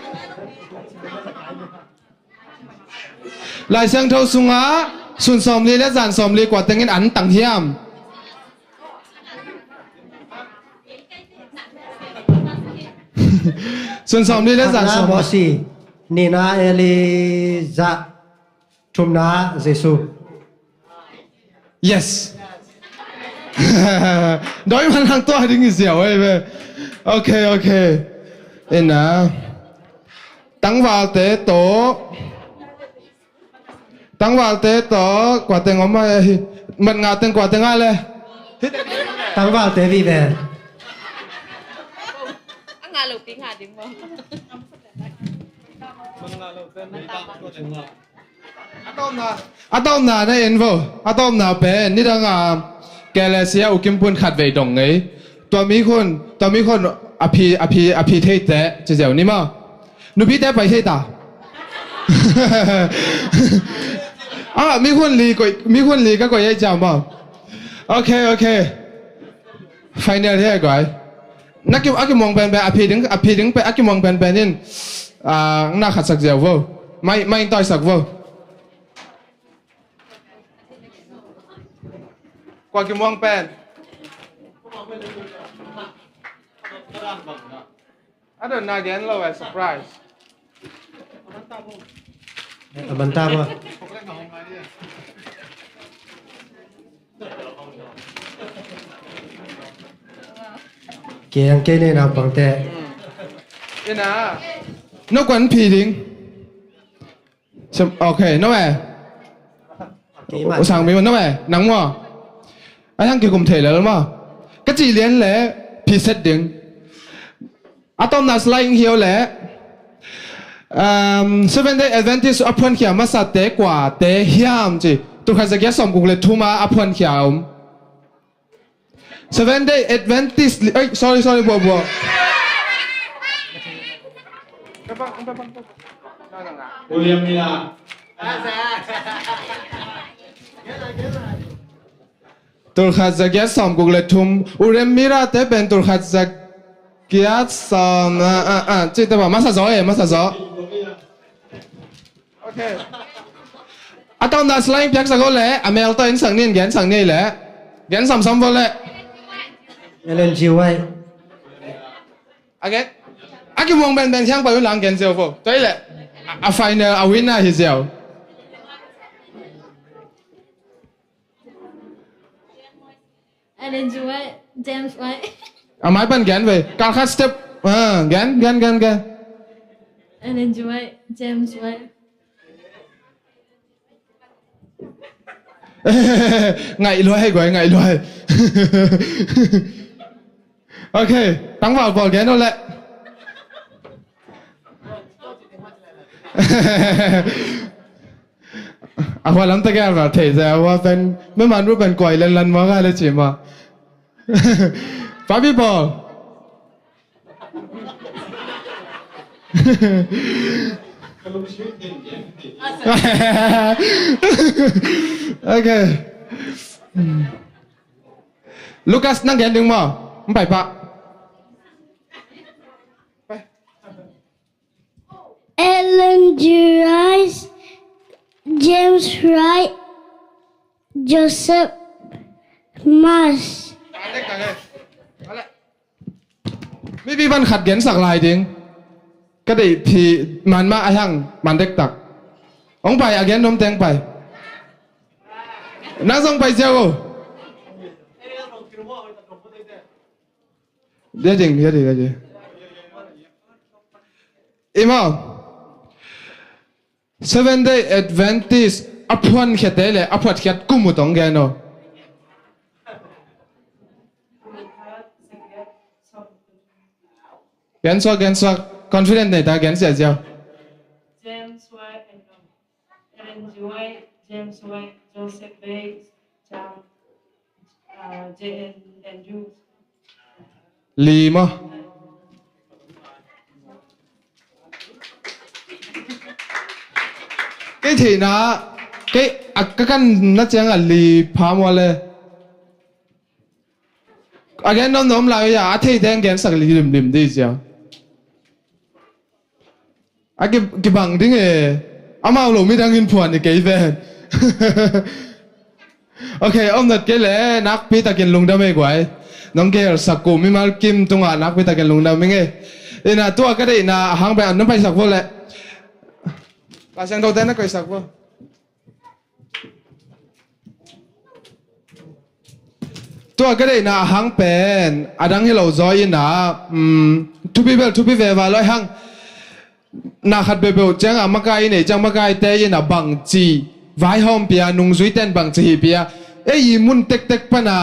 Lai Siangtho sungah sun sawmli le zan sawmli kua tengin an tang hiam? Sun sawmli le zan sawm. Mosi, nihna Elijah, thumna Jesu. Yes. Dawi man hang tua ding i ziau ei ve. Ok, ok. Ina. Tangvalte tawh. Tangvalte tawh kua teng om a hi. Mat nga teng kua teng a le. Tangvalte vive. A nga lo pi nga ding maw? A tawpna, a tawpna na en vo. A tawpna pen nidang a K L S A u kimpun khat vei dong ngei. Tua mi khun, tua mi khun a phi, a phi, a phi thei teh ci ziau ni maw? Nupite pai thei ta. Ah, mi khun li koih, mi khun li ka koih ei ciam maw? Ok, ok. Final hi a guai. Na ki, a kimuang penpen, a phi ding, a phi ding pen, a kimuang penpen in, ah, na khat sak ziau vo. Mai, mai tawi sak vo. Kua kimuang pen? A dotna gen lo eh, surprise. A man ta maw? Kiang kei nei naupangte. Ina. No kuan phi ding. Sem-, ok, no eh. Kei mah. U sang mi no eh, nang maw. A hiang kikum thei lel maw. Ka cih lian le phi set ding. A tawpna slide hiau le, um, Seventh Day Adventist a phuankhia masate kuate hiam ci. Tulkhat zagiat sawmguk le thum a a phuankhia om. Seventh Day Adventist li-, oi, sorry, sorry, bua, bua. William Miller. Tulkhat zagiat sawmguk le thum. William Miller te pen tulkhat zagiat sawm, ah, ah, ah, cih te ba, masa zaw eh, masa zaw. Ok. A tawpna slide piaksak aw le, a mel tawh en sak ni in gen sak ni le. Gen samsam vo le. Ellen G. White. Ok. A kimuang benben hiang pai un lang gen ziau vo. Tua hi le. A, a final, a winner hi ziau. Ellen G. White, James White. A mai pan gen ve. Kal khat step. Ah, gen, gen, gen, gen. Ellen G. White, James White. Ngaih lua hei guai, ngaih lua hei. Ok, tangval pawl gen uh leh. A hua lam ta gel val thei zia hua pen, me man ru pen kuai len lan mua ga le ci ma. Papi pawl. Ok. Lucas, nang gen ding maw? Hong pai pah. Ellen G. Rice, James Wright, Joseph Mars. Mipi pan khat gensak lai ding. Ka deih phi man mah a hiang man dektak. Hong pai a gen nuam teng pai. Nang zong pai ziau o. Dia ding, dia ding, dia ding. Imau. Seventh Day Adventist a phuankhiate le a phuatkhiat kum uh tong gen aw. Gen suak, gen suak. Confident nei ta, gen siaziau. James White and, um, Ellen G. White, James White, Joseph Bates, John, uh, J N Andrews. Li maw? Kei theihna, kei a ka kan na ciang a li pha mua le. A gen nuam nuam lai a, a theite ang gensak li limlim dih cia. A ki, kibang ding e. Amau lo midang in phuan i kei ven. Ok, om nat kei le, nakpi takin lungdam ei guai. Nong gelsak uh mimal kim tungah nakpi takin lungdam ing e. Ina, tua ka deihna a hang pen, an nang paisak vo le. Lai Siangtho te na koisak vo. Tua ka deihna a hang pen, a dang hi lo zaw ina, um, thupi bel thupi veva lo hang. Na khat beuhbeuh cianga makai i nei ciang makaite ina bangci vaihawm pia, nungzui ten bangci hih pia. Ei i mun tektek pana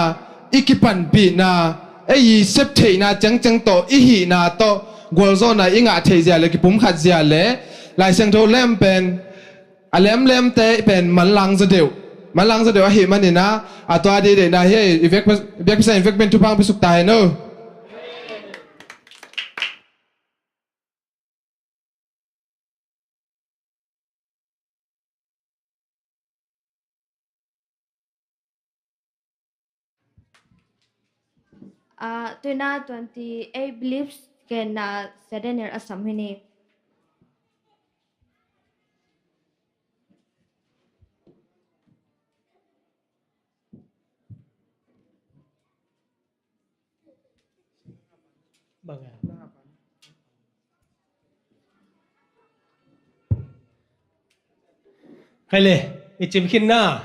i kipanpihna, ei i sep theihna ciangciang tawh, i hihna tawh gualzawhna i ngah theih zia le kipumkhat zia le Lai Siangtho lem pen, a lemlemte pen manlang zaw deuh, manlang zaw deuh ahih manina, a tua dih deihna hi. I vek, biakpisan in vek pen thupha hong pia suk ta hen o. Ah, tuina twenty-eight beliefs genna Sia Daniel a sam hi ni. Bang a. Khai le, i cim khin na.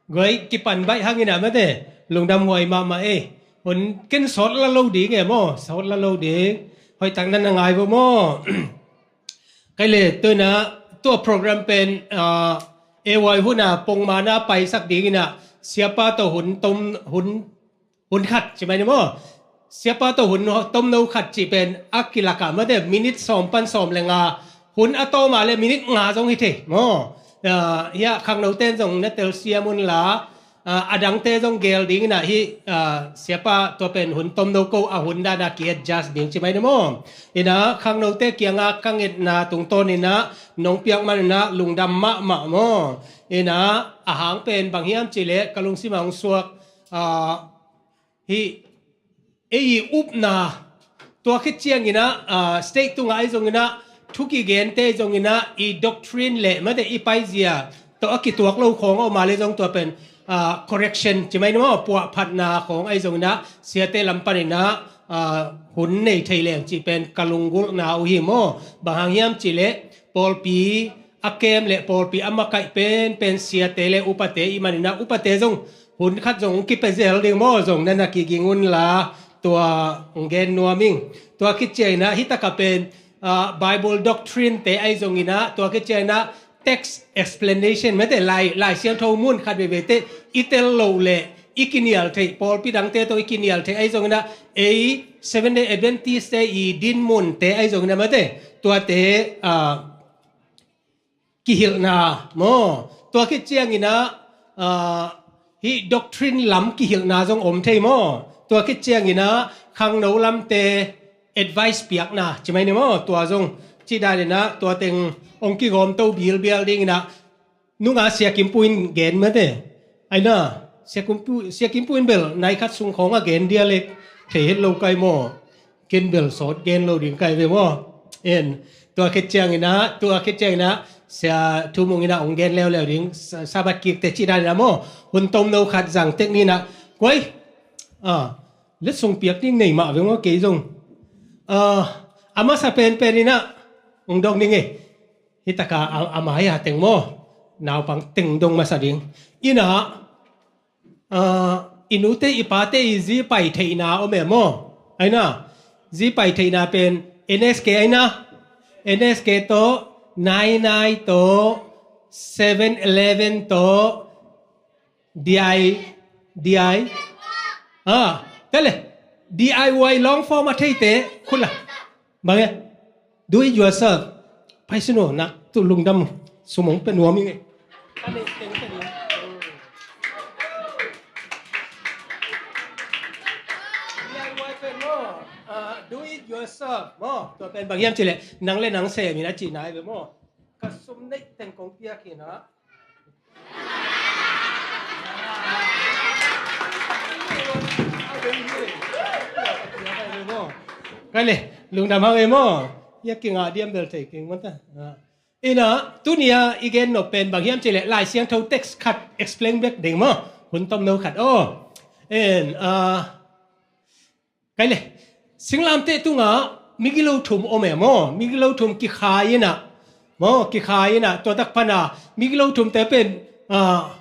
Guai kipan baih hangin a mate, lungdam huai mahmah e. Hun ken sawt la lo ding e maw, sawt la lo ding. Hoih tak na na ngai vo maw. Khai le, tuina, tua program pen, ah, e huai hun a pongmana paisak dingina, siapa tawh hun tom, hun hun khat ci mai ni maw. Siapa tawh hun tomno khat cih pen a kilakah mate minit sawm pan sawm le nga. Hun a tawma le minit nga zong hi thei maw. Ah, hiah khangnote in zong na telsiam unla, ah, a dangte zong gel dingina hi, ah, siapa tua pen hun tomno ko a hun dana ki-adjust ding ci mai ni maw. Ina khangnote kianga ka ngetna tungtawnina nong piak manina lungdam mahmah maw. Ina a hang pen bang hiam cih le ka lungsim a hong suak, ah, hi, ei i upna, tua khit ciangina, ah, state tunga ahi zongina, thu kigente ahi zongina, i doctrine le mate i paizia tawh a kituak lo khawng a om a le zong tua pen, ah, correction ci mai ni maw, puahphatna khawng ahi zongina, siate lam panina, ah, hun nei thei leng cih pen ka lunggulhna uh hi maw. Bang hang hiam cih le pawlpi a kem le pawlpi a makaih penpen siate le upate i manina upate zong hun khat zong kipia zel ding maw zong na na kiging unla tua hong gen nuam ing. Tua khit ciangina hi taka pen, ah, Bible doctrine te ahi zongina tua khit ciangina text explanation mate Lai, Lai Siangtho mun khat veivei te i tel lo le i kinial theih, pawlpi dangte tawh i kinial theih ahi zongina ei Seventh Day Adventist te i din mun te ahi zongina mate tuate, ah, kihilhna maw. Tua khit ciangina, ah, hi doctrine lam kihilhna zong om thei maw. Tua khit ciangina khangno lamte advice piakna ci mai ni maw. Tua zong ci danina tua teng hong kigawm to bilbial dingina nunga Sia Kimpu in gen mate. Aina, Sia Kimpu, Sia Kimpu in bel nai khat sung khawng a gen dia le thei het lo kai maw. Ken bel sawt gen lo ding kai ve maw. En, tua khit ciangina, tua khit ciangina, Sia Thu Mung ina hong gen leuleu ding, sa-, Sabbath kikte ci danina maw. Hun tomno khat zang tek nina. Kuai, ah, letsong piak ding nei mah ve maw kei zong. Ah, a masa penpen ina, hong dong ding e. Hi taka a, a mai a teng maw. Naupang teng dong masa ding. Ina, ah, i nute i pate i zi pai theihna om e maw. Aina, zi pai theihna pen N S K aina. N S K tawh, Nine Nine tawh, Seven Eleven tawh, D I, D I, ah, tele, D I Y long form a theite khula. Bang e, do it yourself. Pai sino nak tu lungdam sumong pe nuam ing e. D I Y pen maw, ah, do it yourself maw. Tua pen bang hiam cih leh nang le nang sem in a cihna hi ve maw. Ka sum neih teng kong piak hi na. Kai le, lungdam hang e maw. Ia kingah diam bel thei keng man ta. Ah. Ina, tunia i gen nop pen bang hiam cih leh Lai Siangtho text khat explain bek ding maw. Hun tomno khat aw. En, ah, kai le, singlamteh tunga migilo thum om e maw, migilo thum kikhai inah, maw, kikhai inah, tua tak pana migilo thumte pen, ah,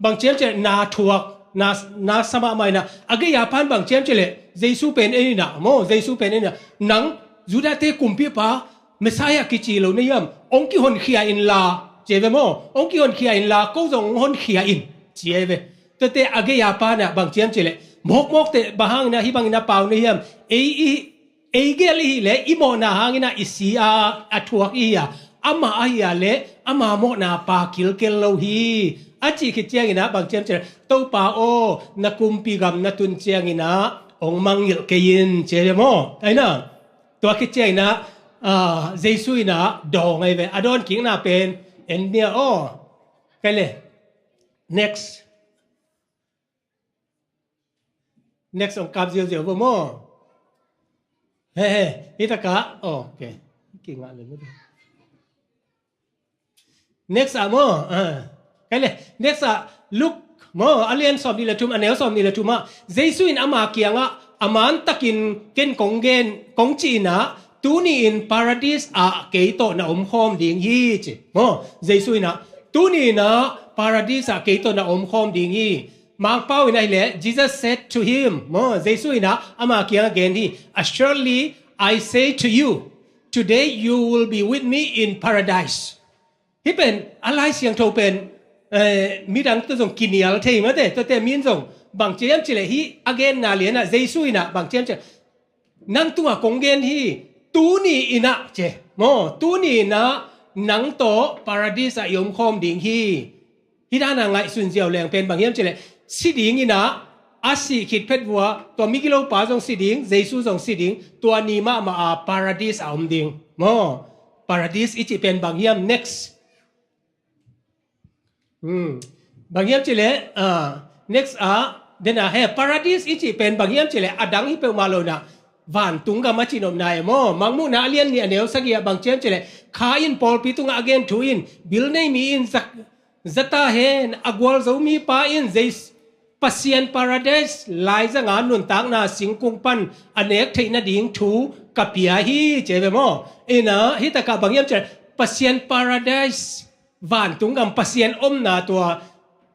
bang ciam ciah na thuak, na, na sa mahmah inah, a gei a pan bang ciam ciah leh Jesu pen en inah, maw, Jesu pen en inah, nang Judate kumpipa Messiah kici lo na hiam, hong kihonkhia inla, ci e ve maw, hong kihonkhia inla, ko zong hong honkhia in, ci e ve. Tuate a gei a pana bang ciam ciah leh mawkmawkte bang hang inah hih bangin a pau na hiam, ei i ei gel i hih leh i mawhna hang inah i si a, a thuak i hi a, amah ahi a leh ama mawhna pa kilkel lo hi, a cih khit ciang inah bang ciam ciah leh, Topa aw, na kumpi gam na tun ciang inah hong mangngilh kei in, ci e ve maw. Ai na, tua khit ciang inah, ah, Jesu inah dawng ai ve, a dawnkikna pen en nia aw. Kai le, next. Next hong kap ziauziau vo maw. He, he, hih takah, oh, okay. Kingah le maw. Next ah maw. Ah. Kai le, next ah, Luke maw, a lian sawmnih le thum, a neu sawmnih le thum ah, Jesu in ama kiangah, a mantakin ken kong gen, kong ci inah, tuni in Paradis ah kei tawh na omkhawm ding hi, ci. Maw, Jesu inah, tuni inah Paradis ah kei tawh na omkhawm ding hi. Mangpau inah hi leh, Jesus said to him, maw, Jesu inah ama kiangah gen hi, assuredly I say to you, today you will be with me in paradise. Hih pen, a Lai Siangtho pen, eh, midang tawh zong kinial thei mate, tuate min zong, bang ciam ciah leh hih a genna lianah, Jesu inah bang ciam ciah leh, nang tungah kong gen hi, tuni inah ci e. Maw, tuni inah nang tawh Paradis ah i omkhawm ding hi. Hih dana ngaihsun ziau leng pen bang hiam ciah leh, si ding inah, a sih khit phet vua, tua migilopa zong si ding, Jesu zong si ding, tua ni mahmah a Paradis a om ding. Maw, Paradis i cih pen bang hiam, next. Hmm. Bang hiam ciah leh, ah, next ah, dena he, Paradis i cih pen bang hiam ciah leh, a dang hi peuhmah lo inah, vantung gam a cihnopna e maw. Mangmuhna a lian nih a neu sagih ah bang ciam ciah leh, Kha in pawlpi tungah a gen thu in, bil nei mi in zak, zata hen, a gualzo mipa in Jesu, Pasian Paradis laizanga nuntakna singkung pan a nek theih nading thu ka pia hi, ci e ve maw. Inah, hih takah bang hiam ciah leh, Pasian Paradis, vantung gam Pasian omna tua,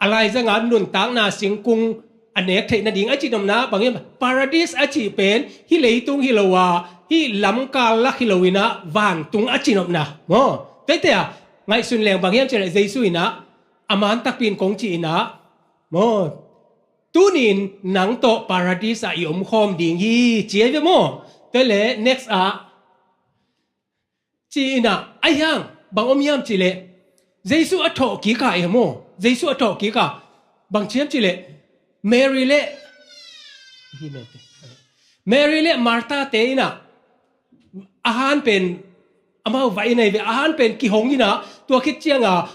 a laizanga nuntakna singkung a nek theih nading a cihnopna, bang hiam, Paradis a cih pen, hih leitung hi lo a, hih lamkal lak hi lo inah, vantung a cihnopna. Maw, tuate ah, ngaihsun leng bang hiam ciah leh, Jesu inah, a mantakpi in kong ci inah, maw, tuni in nang tawh Paradis ah i omkhawm ding hi, ci e ve maw. Tua leh, next ah, ci inah, ahi hang, bang om hiam ciah leh, Jesu a thawhkik a e maw, Jesu a thawhkik a, bang ciam ciah leh, Mary le, Mary le Martha te inah, a han pen, amau va in ai ve, a han pen kihong inah, tua khit cianga,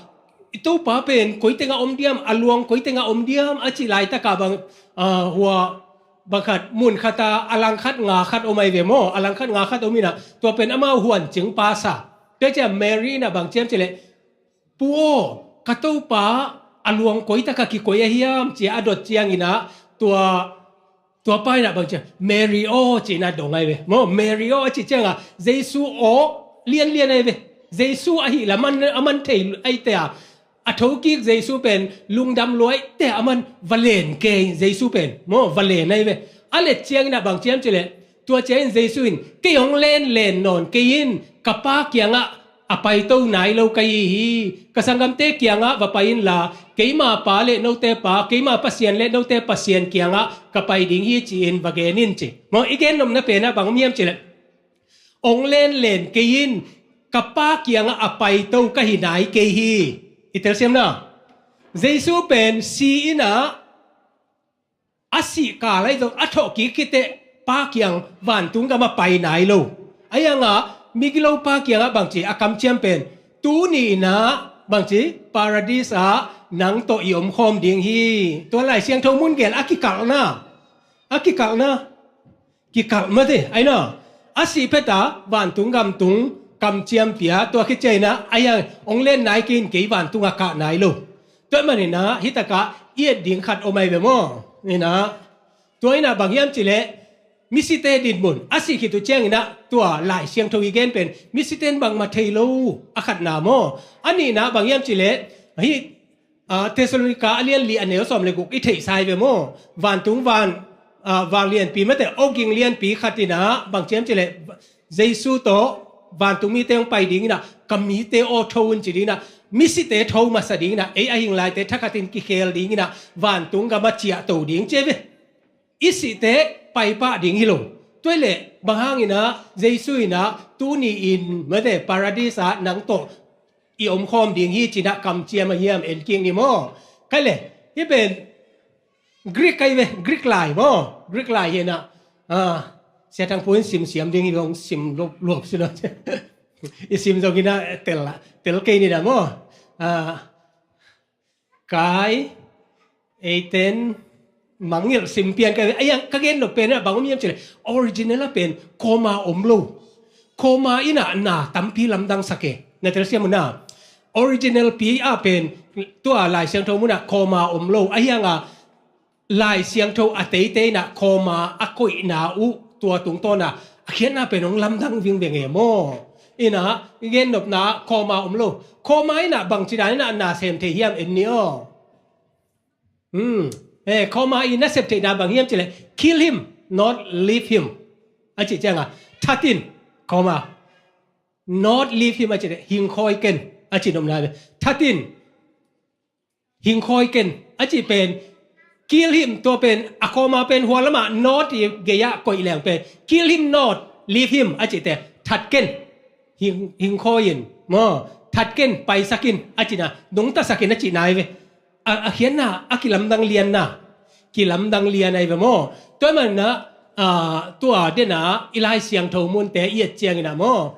i Topa pen koi tengah om diam, a luang koi tengah om diam, a cih laitakah bang, ah, hua, bang khat, mun khat a, a lang khat nga khat om ai ve maw, a lang khat nga khat om inah, tua pen amau huan cingpa sa. Tua ciah Mary inah bang ciam ciah leh, Pu aw, ka Topa a luang koi takah kikoi a hiam, ci a a dot ciang inah, tua, tua pa inah bang ciah, Mary aw, ci inah dong ai ve. Maw, Mary aw, a cih cianga, Jesu aw, lianlian ai ve. Jesu ahih lam a man, a man thei ai te a, a thokik Jesu pen, lungdam luai te a man va len kei Jesu pen. Maw, va len ai ve. A let ciang inah bang ciam ciah leh, tua ciangin Jesu in, kei hong lenlen nawn kei in, ka Pa kiangah a paito nai lo ka hi hi. Ka sanggamte kiangah va pai inla, keima Pa le note Pa, keima Pasian le note Pasian kiangah ka pai ding hi, ci-in va gen in, ci. Maw, i gen nopna penah bang om hiam ciah leh, hong lenlen kei in, ka Pa kiangah a paito ka hi nai kei hi. I telsiam na. Jesu pen si inah, a sih kal ahi zong, a thawhkik khit teh Pa kiang vantung gam a pai nai lo. Ahi hangah, migilopa kiangah bang ci, a kamciam pen, tuni inah bang ci, Paradis ah nang tawh i omkhawm ding hi. Tua Lai Siangtho mun gel a kikalhna, a kikalhna, kikalh mate, ahi na. A sih phet a vantung gam tung kamciam pia, tua khit ciang inah, ahi hang, hong len nai kei in, kei vantung a kah nai lo. Tua manin ah, hih takah i et ding khat om ai ve maw. Inah, tua inah bang hiam cihleh, Misite dinmun a sih khit uh ciangin ah tua Lai Siangtho i gen pen misite in bangmah thei lo, a khatna maw. A nihna bang hiam cih leh hih, ah, Thessalonika a lian li a neu sawm le guk i theihsa hi ve maw. Vantung van, ah, vanglianpi mate, awging lianpi khat in ah bang ci hiam cih leh Jesu tawh vantung mite hong pai dingin ah ka mite aw tho un ci dingin ah misite tho masa dingin ah ei a hing laite thakhatin kikhel dingin ah vantung gam ah ciahto ding ci hi ve. I sihte paipah ding hi lo. Tua hi leh bang hangin ah Jesu in ah tuni-in mate Paradis ah nang tawh i omkhawm ding hi ci-in ah kamciam a hiam, en kik ni maw. Kei leh hih pen Greek kei ve, Greek lai maw. Greek lai hi-in ah, ah, Sia Thang Pu in sim siam ding hi, hong sim luap, luap sin ah. I sim zongin ah tel, tel kei ni dah maw. Ah, kai, eiten, mangngilh sim pian kei ve. A hiang ka gen nop pen ah bang om hiam cih leh original ah pen comma om lo. Comma in ah na tampi lamdang sak e. Na telsiam uh na. Original pi ah pen tua Lai Siangtho mun ah comma om lo. A hiang a Lai Siangtho a teitei in ah comma a koihna uh tua tungtawn ah a khiatna pen hong lamdang vingveng e maw. In ah i gen nopna comma om lo. Comma in ah bang ci dan in ah na sem thei hiam, en ni aw. Hmm. Eh, comma i na sep theihna bang hiam cih leh kill him, not leave him. A cih ciang a that in, comma, not leave him a cih leh hing khawi ken a cih nopna ve. That in, hing khawi ken a cih pen kill him, tua pen a comma pen hua lamah not i gei ah koih leng pen kill him not, leave him a cihte that ken, hing, hing khawi in maw, that ken, paisak in a cihna, nungtasak in a cihna hi ve. A, a khiatna a kilamdang lianna, kilamdang lian ahi ve maw. Tua hi manin ah, ah, tua den ah i Lai Siangtho munte i et ciangin ah maw,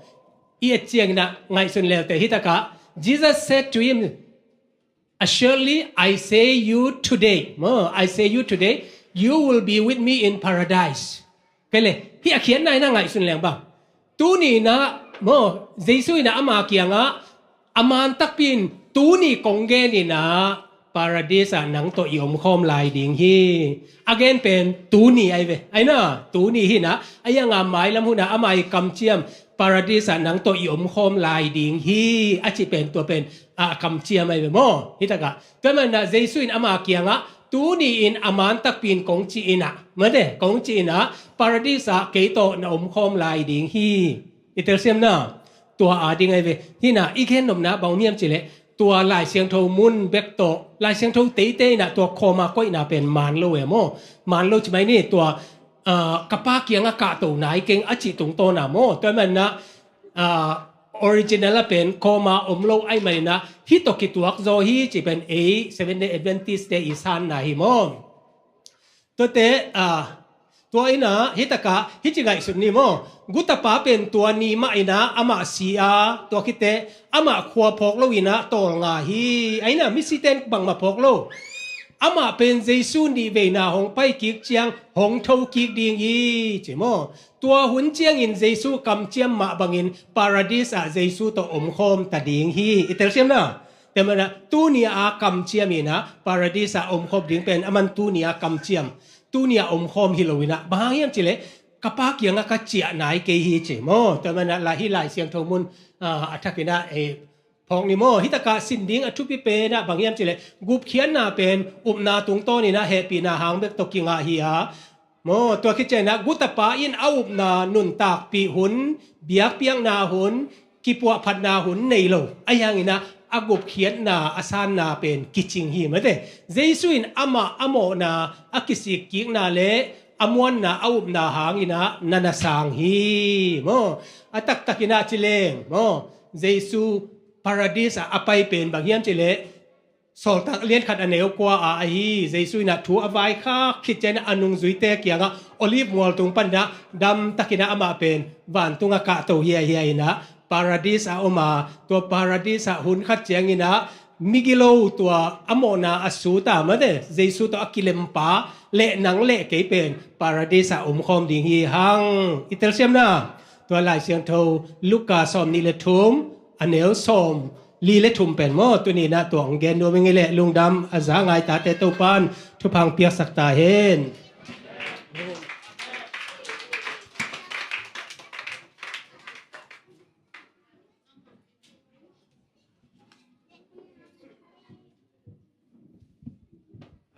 i et ciangin ah ngaihsun leute hi tak ah, Jesus said to him, "Assuredly I say you today, maw, I say you today, you will be with me in paradise." Kei leh hih a khiatna in ah ngaihsun leng bang, tuni in ah maw, Jesu in ah ama kiangah a man takpi in tuni kong gen in ah Paradis ah nang tawh i omkhawm lai ding hi. A gen pen tuni ahi ve. Ahi na, tuni hi-in ah, a hiang a mailam hun ah ama i kamciam, Paradis ah nang tawh i omkhawm lai ding hi a cih pen tua pen a kamciam ahi ve maw. Hi tak ah tua hi manin ah Jesu in ama kiangah tuni in a man takpi in kong ci in ah, mate, kong ci in ah Paradis ah kei tawh na omkhawm lai ding hi. I telsiam na, tua a ding ahi ve. Hi-in ah i gen nopna bang om hiam cih leh tua Lai Siangtho mun bek tawh, Lai Siangtho teitei in ah tua comma koihna pen man lo e maw. Man lo ci mai ni, tua, ah, ka Pa kiangah kahto nai keng a cih tungtawn ah maw. Tua hi manin ah, ah, original ah pen comma om lo ahih manin ah hih tawh kituak zaw hi cih pen ei Seventh Day Adventist te i sanna hi maw. Tuate, ah, tua in ah hi tak ah hih ci ngaihsun ni maw. Gutapa pen tua ni mah in ah amah si a, tua khit teh amah khua phawk lo in ah tawlnga hi. Ahi na, misite in bangmah phawk lo. Amah pen Jesu nih veina hong pai kik ciang hong tho kik ding hi ci maw. Tua hun ciangin Jesu kamciam mah bangin Paradis ah Jesu tawh omkhawm ta ding hi. I telsiam na. Tua hi manin ah tuni a kamciam in ah Paradis ah omkhawm ding pen aman tuni a kamciam, tuni a omkhawm hi lo in ah, bang hang hiam cih leh ka Pa kiangah ka ciah nai kei hi ci maw. Tua hi manin ah hih Lai Siangtho mun, ah, a thak in ah, eh, phawk ni maw. Hi tak ah sin ding a thupi pen ah bang hiam cih leh gupkhiatna pen upna tungtawn in ah hehpihna hang bek tawh kingah hi a, maw, tua khit ciangin ah gutapa in a upna nuntakpih hun, biakpiakna hun, kipuahphatna hun nei lo. Ahi hangin ah a gupkhiatna, a sanna pen kicing hi, mate. Jesu in amah a mawhna, a kisikkikna le a muanna, a upna hangin ah na na sang hi, maw. A taktak in ah ci leng, maw, Jesu Paradis ah a pai pen bang hiam cih leh Sawltak lian khat a neu kua ah ahi. Jesu in ah thu a vaikhak khit ciangin ah a nungzuite kiangah Olive mual tung panin ah damtakin ah amah pen vantungah kahto hiaihiai in ah Paradis ah om a, tua Paradis ah hun khat ciangin ah migilo tua a mawhna a sut a, mate, Jesu tawh a kilempa le nang le kei pen Paradis ah omkhawm ding hi hang. I telsiam na. Tua Lai Siangtho Luka sawmnih le thum, a neu sawm li le thum pen maw, tuni in ah tua hong gen nuam ing ei leh. Lungdam. A za ngai tate Topa'n thupha hong piaksak ta hen.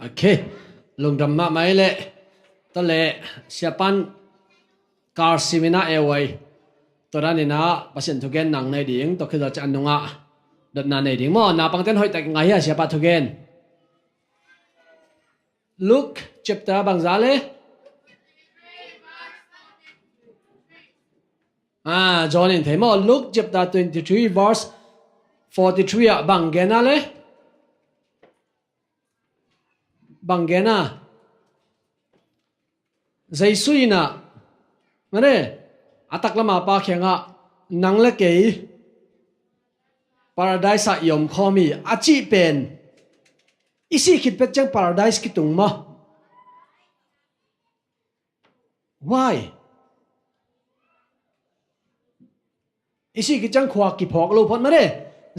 Ok. Lungdam mahmah ei leh. Tua leh siapan kar siminah e uai. Tua daninah Pasian thugen nang nei ding, tua khit zawh ciang a nungah dotna nei ding maw? Naupangten hoihtak ngah hia siapa thugen? Luke chapter bangza le? Ah, John in thei maw? Luke chapter twenty-three verse forty-three ah bang gen a le? Bang gen a? Jesu inah, mane, a taklama pa kiangah, nang le kei paradise ah i omkhawm hi a cih pen, i sih khit pet ciang paradise kitung maw? Why? I sih khit ciang khua kiphawk lo phot mane.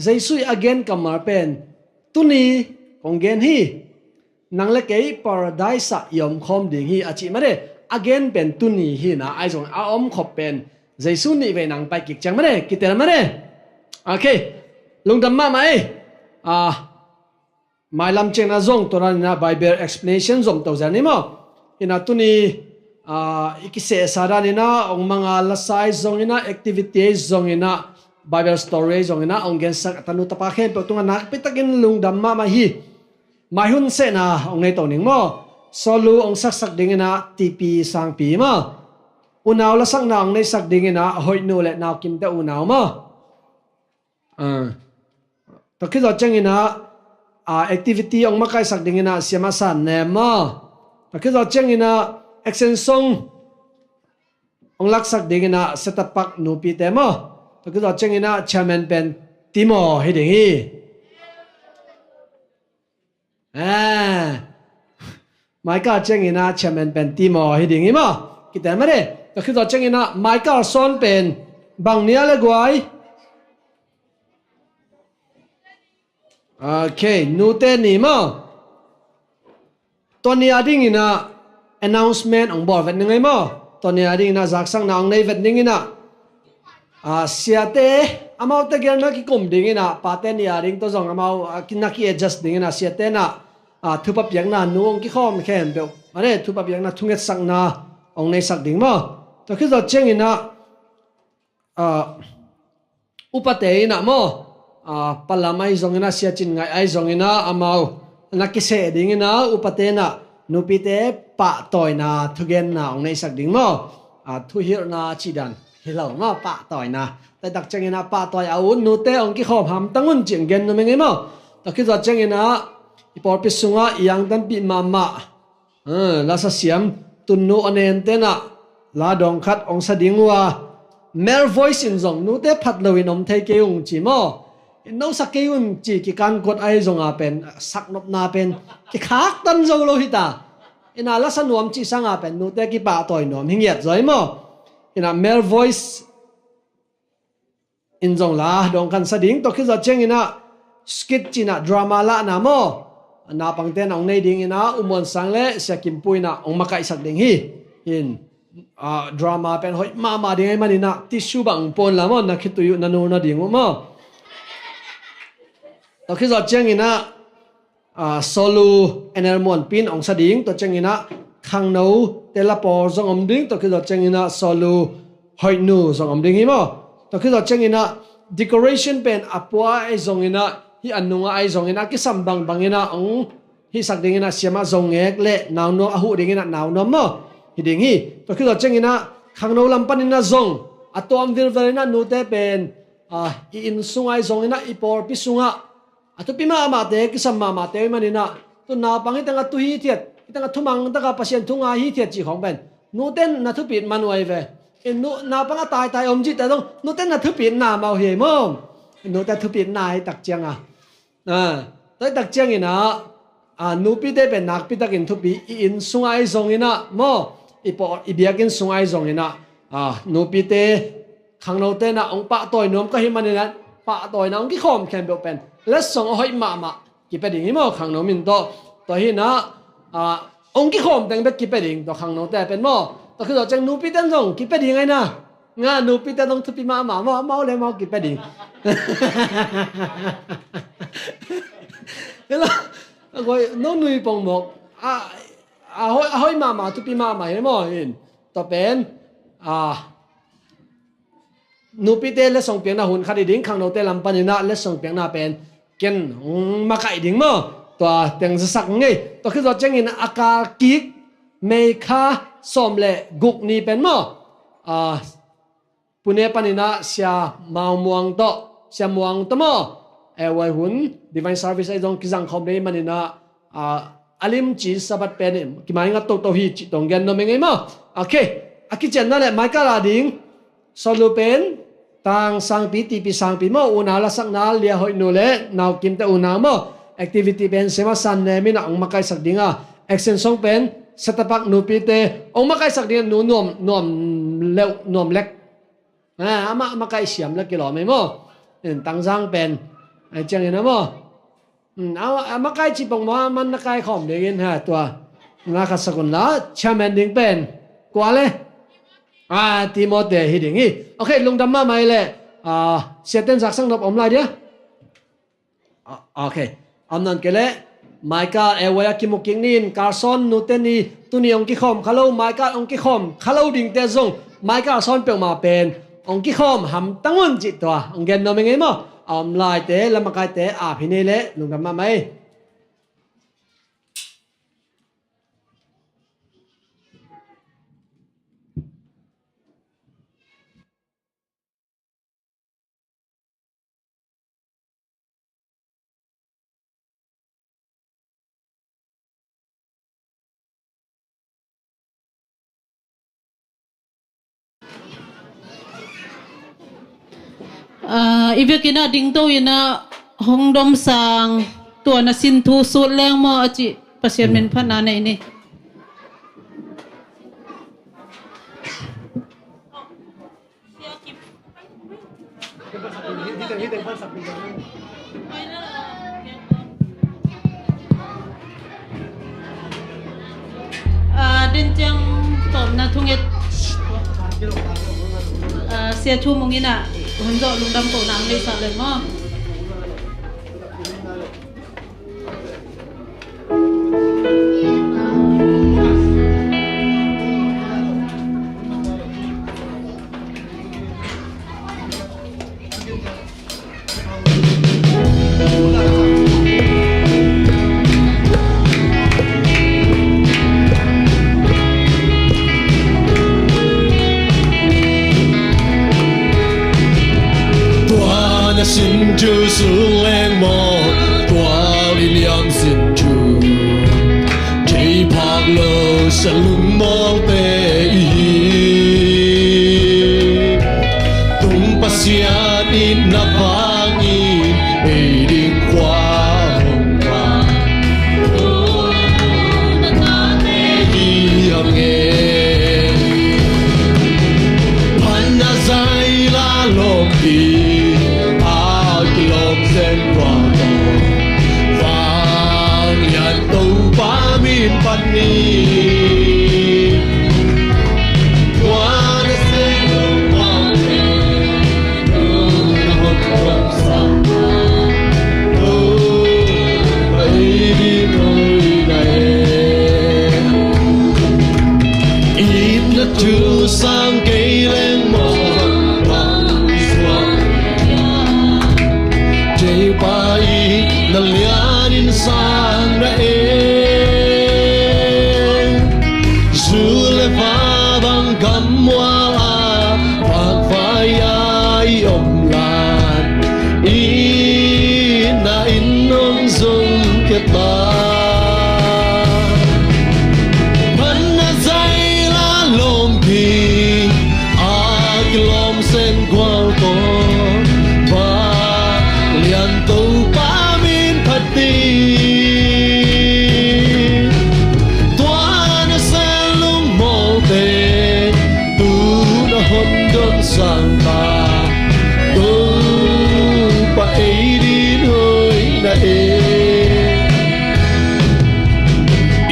Jesu i a gen kammal pen, tuni kong gen hi, nang le kei paradise ah i omkhawm ding hi a cih mane. A gen pen tuni hi na, ahi zong a omkhop pen Jesu nih vei nang pai kik ciang mane, kitel mane. Ok. Lungdam mahmah ei. Ah, mailam ciangin ah zong tua daninah Bible explanation zom to zel ni maw? Inah tuni, ah, i kisehsa daninah ong manga lasa ei zonginah, activity ei zonginah, Bible story ei zonginah ong gensak a tanu tapa khempeuh tungah nakpitakin lungdam mahmah hi. Mai hun sehna ong nei to ning maw? Solo ong saksak dinginah T P Sangpi maw? Unau lasakna ong neisak dinginah Hoihnu le Naukimte unau maw? Ah. Tua khit zawh cianginah, ah, activity ong makaihsak dinginah Siama San Nem maw? Tua khit zawh cianginah action song ong laksak dinginah setup pak nupite maw? Tua khit zawh cianginah chairman pen Timo hi ding hi. Ah. Maika cianginah chairman pen Timo hi ding hi maw? Kitel mah de. Tua khit zawh cianginah Maika son pen bang ni a le guai? Ok, nute ni maw? Tua ni a dinginah announcement ong bawl vet ni ngei maw? Tua ni a dinginah zaksakna ong nei vet dinginah, ah, siate, amaute gelna kikum dinginah, pate ni a ding tua zong amau, ah, ki-, na ki-adjust dinginah, siate nah, ah, thupha piakna nu ong kikhawm khempeuh, mane, thupha piakna thungetsakna ong neisak ding maw? Tua khit zawh cianginah, ah, upate inah maw? Ah, palam ahi zonginah, siacin ngaih ahi zonginah, amau na kiseh dinginah, upate nah, nupite pahtawina thugenna ong neisak ding maw? Ah, thuhilhna cih dan hi lo maw, pahtawina. Tua tak cianginah pahtawi a ut nute ong kikhawm hamtang un cih ong gen nuam ing ei maw? Tua khit zawh cianginah i pawlpi sungah i angtanpih mahmah, ah, lasa siam Tunnu Anen tenah la dawng khat ong sa ding uh a, male voice in zong nute phat loin om thei kei ung ci maw? No sa kei un ci kikankot ahi zonga pen saknopna pen kikhaktan zo lo hita. Inah lasa nuam cih sanga pen nute kipahtawi nuam hi ngiat zaw ei maw? Inah male voice in zong la dawng khat sa ding. Tua khit zawh cianginah skit cinah drama lahna maw? Naupangte nah ong nei dinginah U Muan Sang le Sia Kim Pu inah ong makaihsak ding hi. In, ah, drama pen hoih mahmah ding ahi maninah tissue bang ong puan la maw, na khitui uh na nul nading uh maw? Tua khit zawh cianginah, ah, Solu Enel Muanpin ong sa ding, tua cianginah khangno tela pawl zong om ding, tua khit zawh cianginah Solu Hoihnu zong om ding hi maw? Tua khit zawh cianginah decoration pen a pua ahi zonginah, hih a nungah ahi zonginah kisam bangbanginah ong hihsak dinginah Siama Zongek le Naunuam a huh dinginah Naunuam maw? Hi ding hi. Tua khit zawh cianginah khangno lam paninah zong a tuam vilvelinah nute pen, ah, i inn sungah ahi zonginah i pawlpi sungah a thupi mahmahte, kisam mahmahte uh ahi maninah, tu naupang hitang a tu hithiat, hitang a thumang taka Pasian thu ngai hithiat cih khawng pen nuten na thupit man uh ahi ve. In nu, naupang a taitai om cihte zong nuten na thupitna mah uh hi ei maw? Nute thupitna hi tak cianga. Ah, tua hi tak cianginah, ah, nupite pen nakpitakin thupi, i inn sungah ahi zonginah maw, i paw, i biakinn sungah ahi zonginah, ah, nupite khangnote nah ong pahtawi nuam ka hi maninah pahtawina ong kikhawm khempeuh pen letsong a hoih mahmah kipia ding hi maw, khangno min tawh. Tua hinah, ah, ong kikhawm teng bek kipia ding tua khangnote pen maw? Tua khit zawh ciang nupite zong kipia ding ahi na. Nga nupite zong thupi mahmah maw, amau le amau kipia ding. Hello. A goi, no nui pongmok. A, a hoi, a hoi mahmah, thupi mahmah hi maw, in. Tua pen, a, nupite letsong piakna hun khat hi ding, khangnote lam panin ah letsong piakna pen ken hong makaih ding maw. Tua teng zasak ngei. Tua khit zawh ciangin a kal kik May kha sawm le guk ni pen maw, a, Pune panin ah Sia Mau Muang tawh, Sia Muang tawh maw, eh, huai hun Divine Service ah zong kizang khawm ding ahih manin ah, a, a limci Sabbath pen kimai ngat toto hi cih tawh gen nuam ing ei maw. Ok. A kicianna le Michael a ding sawt lua pen, tang sangpi, tipi sangpi maw, unau lasakna Lia Hoih Nu le Nau Kim te unau maw. Activity pen Sema San Ne min ah hong makaihsak ding a, action song pen Setapak nupite hong makaihsak ding a, Nu Nuam, Nuam Leuh, Nuam Lek. A, amah makaih siam le kilawm ei maw. In, Tangzang pen, a, ciangin a maw. Hmm, a, a makai ci pong maw, man na kai khawm dingin ha, tua. Nga khat sak un la, chairman ding pen kua le? A, Timothy hi ding hi. Ok, lungdam mahmah ei le, a, siaten zaksak nop om lai dia. A, ok. Om nan kei le, Michael, eh, huai a kimu kik ni in, Carson nute ni, tuni hong kikhawm kha lo, Michael hong kikhawm kha lo dingte zong, Michael Carson peuhmah pen hong kikhawm hamtang un cih tua hong gen nuam ing ei maw. A om laite, la makaite, a phi nei le, lungdam mahmah ei. Ah, i vekin ah dingto in ah hong domsang, tua na sin thu sut leng maw a cih Pasian min phatna nei ni. Ah, den ciang tawpna thunget, ah, Sia Thu Mung in ah hun zawh lungdam kohna hong neihsak leng maw. Tua na sin thu sut leng maw, tua i liam sin thu, thei phak lo sa lungmawlte i hi. Tung Pasian in na vangin ei ding khua hong pia hi hang e. Phatna zai la lawmpi a kilawm zen tua tawh, Vanglian Topa min phat ni. Tua na sin thu sut leng maw, itna thu sang kei leng maw, Topa in na lianin sang na e. Zu le va bang gammual a, vakvai a i om lan, itna in hong zong khia ta. Phatna zai la lawmpi a kilawm zen gual tawh, Vanglian Topa min phat ni. Tua na sin lungmawlte tu na hong don sang ta, Topa ei ding hoih na e.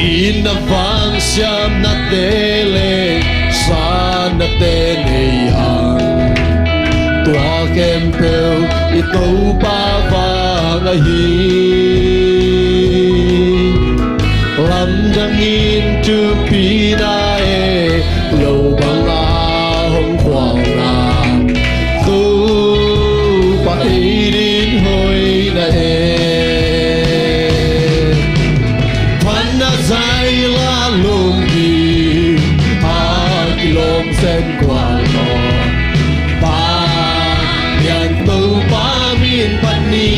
Itna vang siamnate le satnate nei hang, tua khempeuh i Topa vang ahi. Lamdangin thupi na e, lo banga hong khualna, Topa ei din hoih na e. Phatna zaila lomkim a kilawm sem kual maw? Pang lian Topa min pan ni.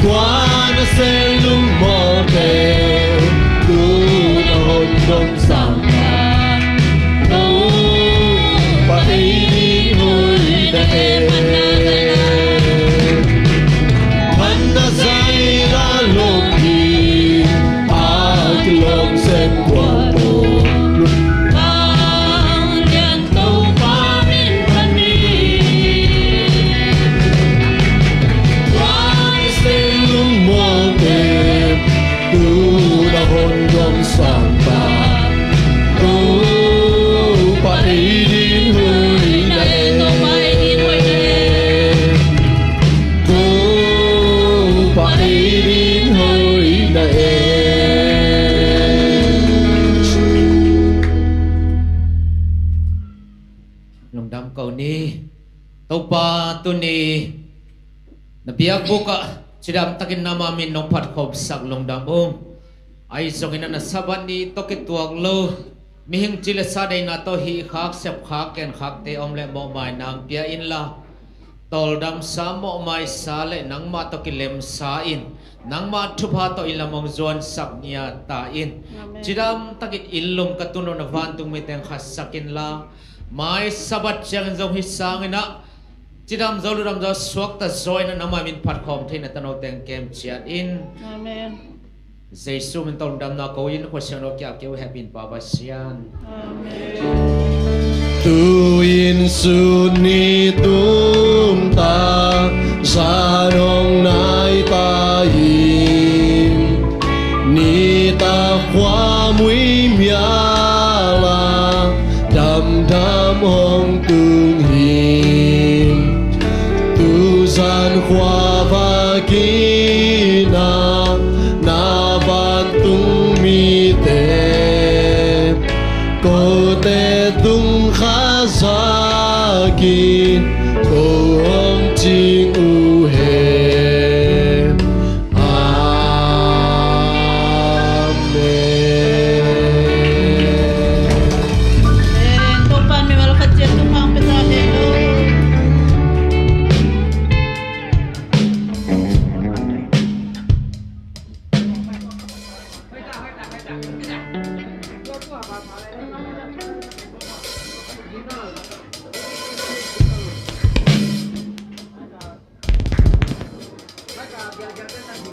Tua nasem lungmuangte, tu na hon dong sangpa, Topa ei din hoih na e. Phatna zaila lomkim a kilawm sem kual maw? Pang lian Topa min pan ni. Tua nasem lungmuangte, tu na hon dong sangpa, Topa ei din hoih na e. Topa ei din hoih na e. Lungdam ko ni. Topa, tuni na biakbuk ah cidam takin nangma min nong phatkhawmsak lungdam ung. Ahi zongin na Sabbath ni tawh kituak lo, mihing ci le sa deihna tawh hihkhak, sepkhak, kenkhakte om leh mawhmai nang pia inla, tawldamsa, mawhmaisa le nangmah tawh kilemsa in, nangmah thupha tawh i lam hong zuansak ngiat ta in. Amen. Cidam takin inn lum ka tun lo na vantung mite hong khatsak inla, mai Sabbath ciangin zong hih sangin ah cidam zo, ludam zo, suakta zaw in ah nangma min phatkhawm theihna tano teng kem ciat in. Amen. Jesu min tawh lungdamna ko in, Khuaisiangtho kia keu hepin Pa Pasian. Amen. Tu-in sun ni tumta, zan hong nai ta in, nitak khua mui miala, damdam hong tung hi. Tuzan khua va kina, na vantung mite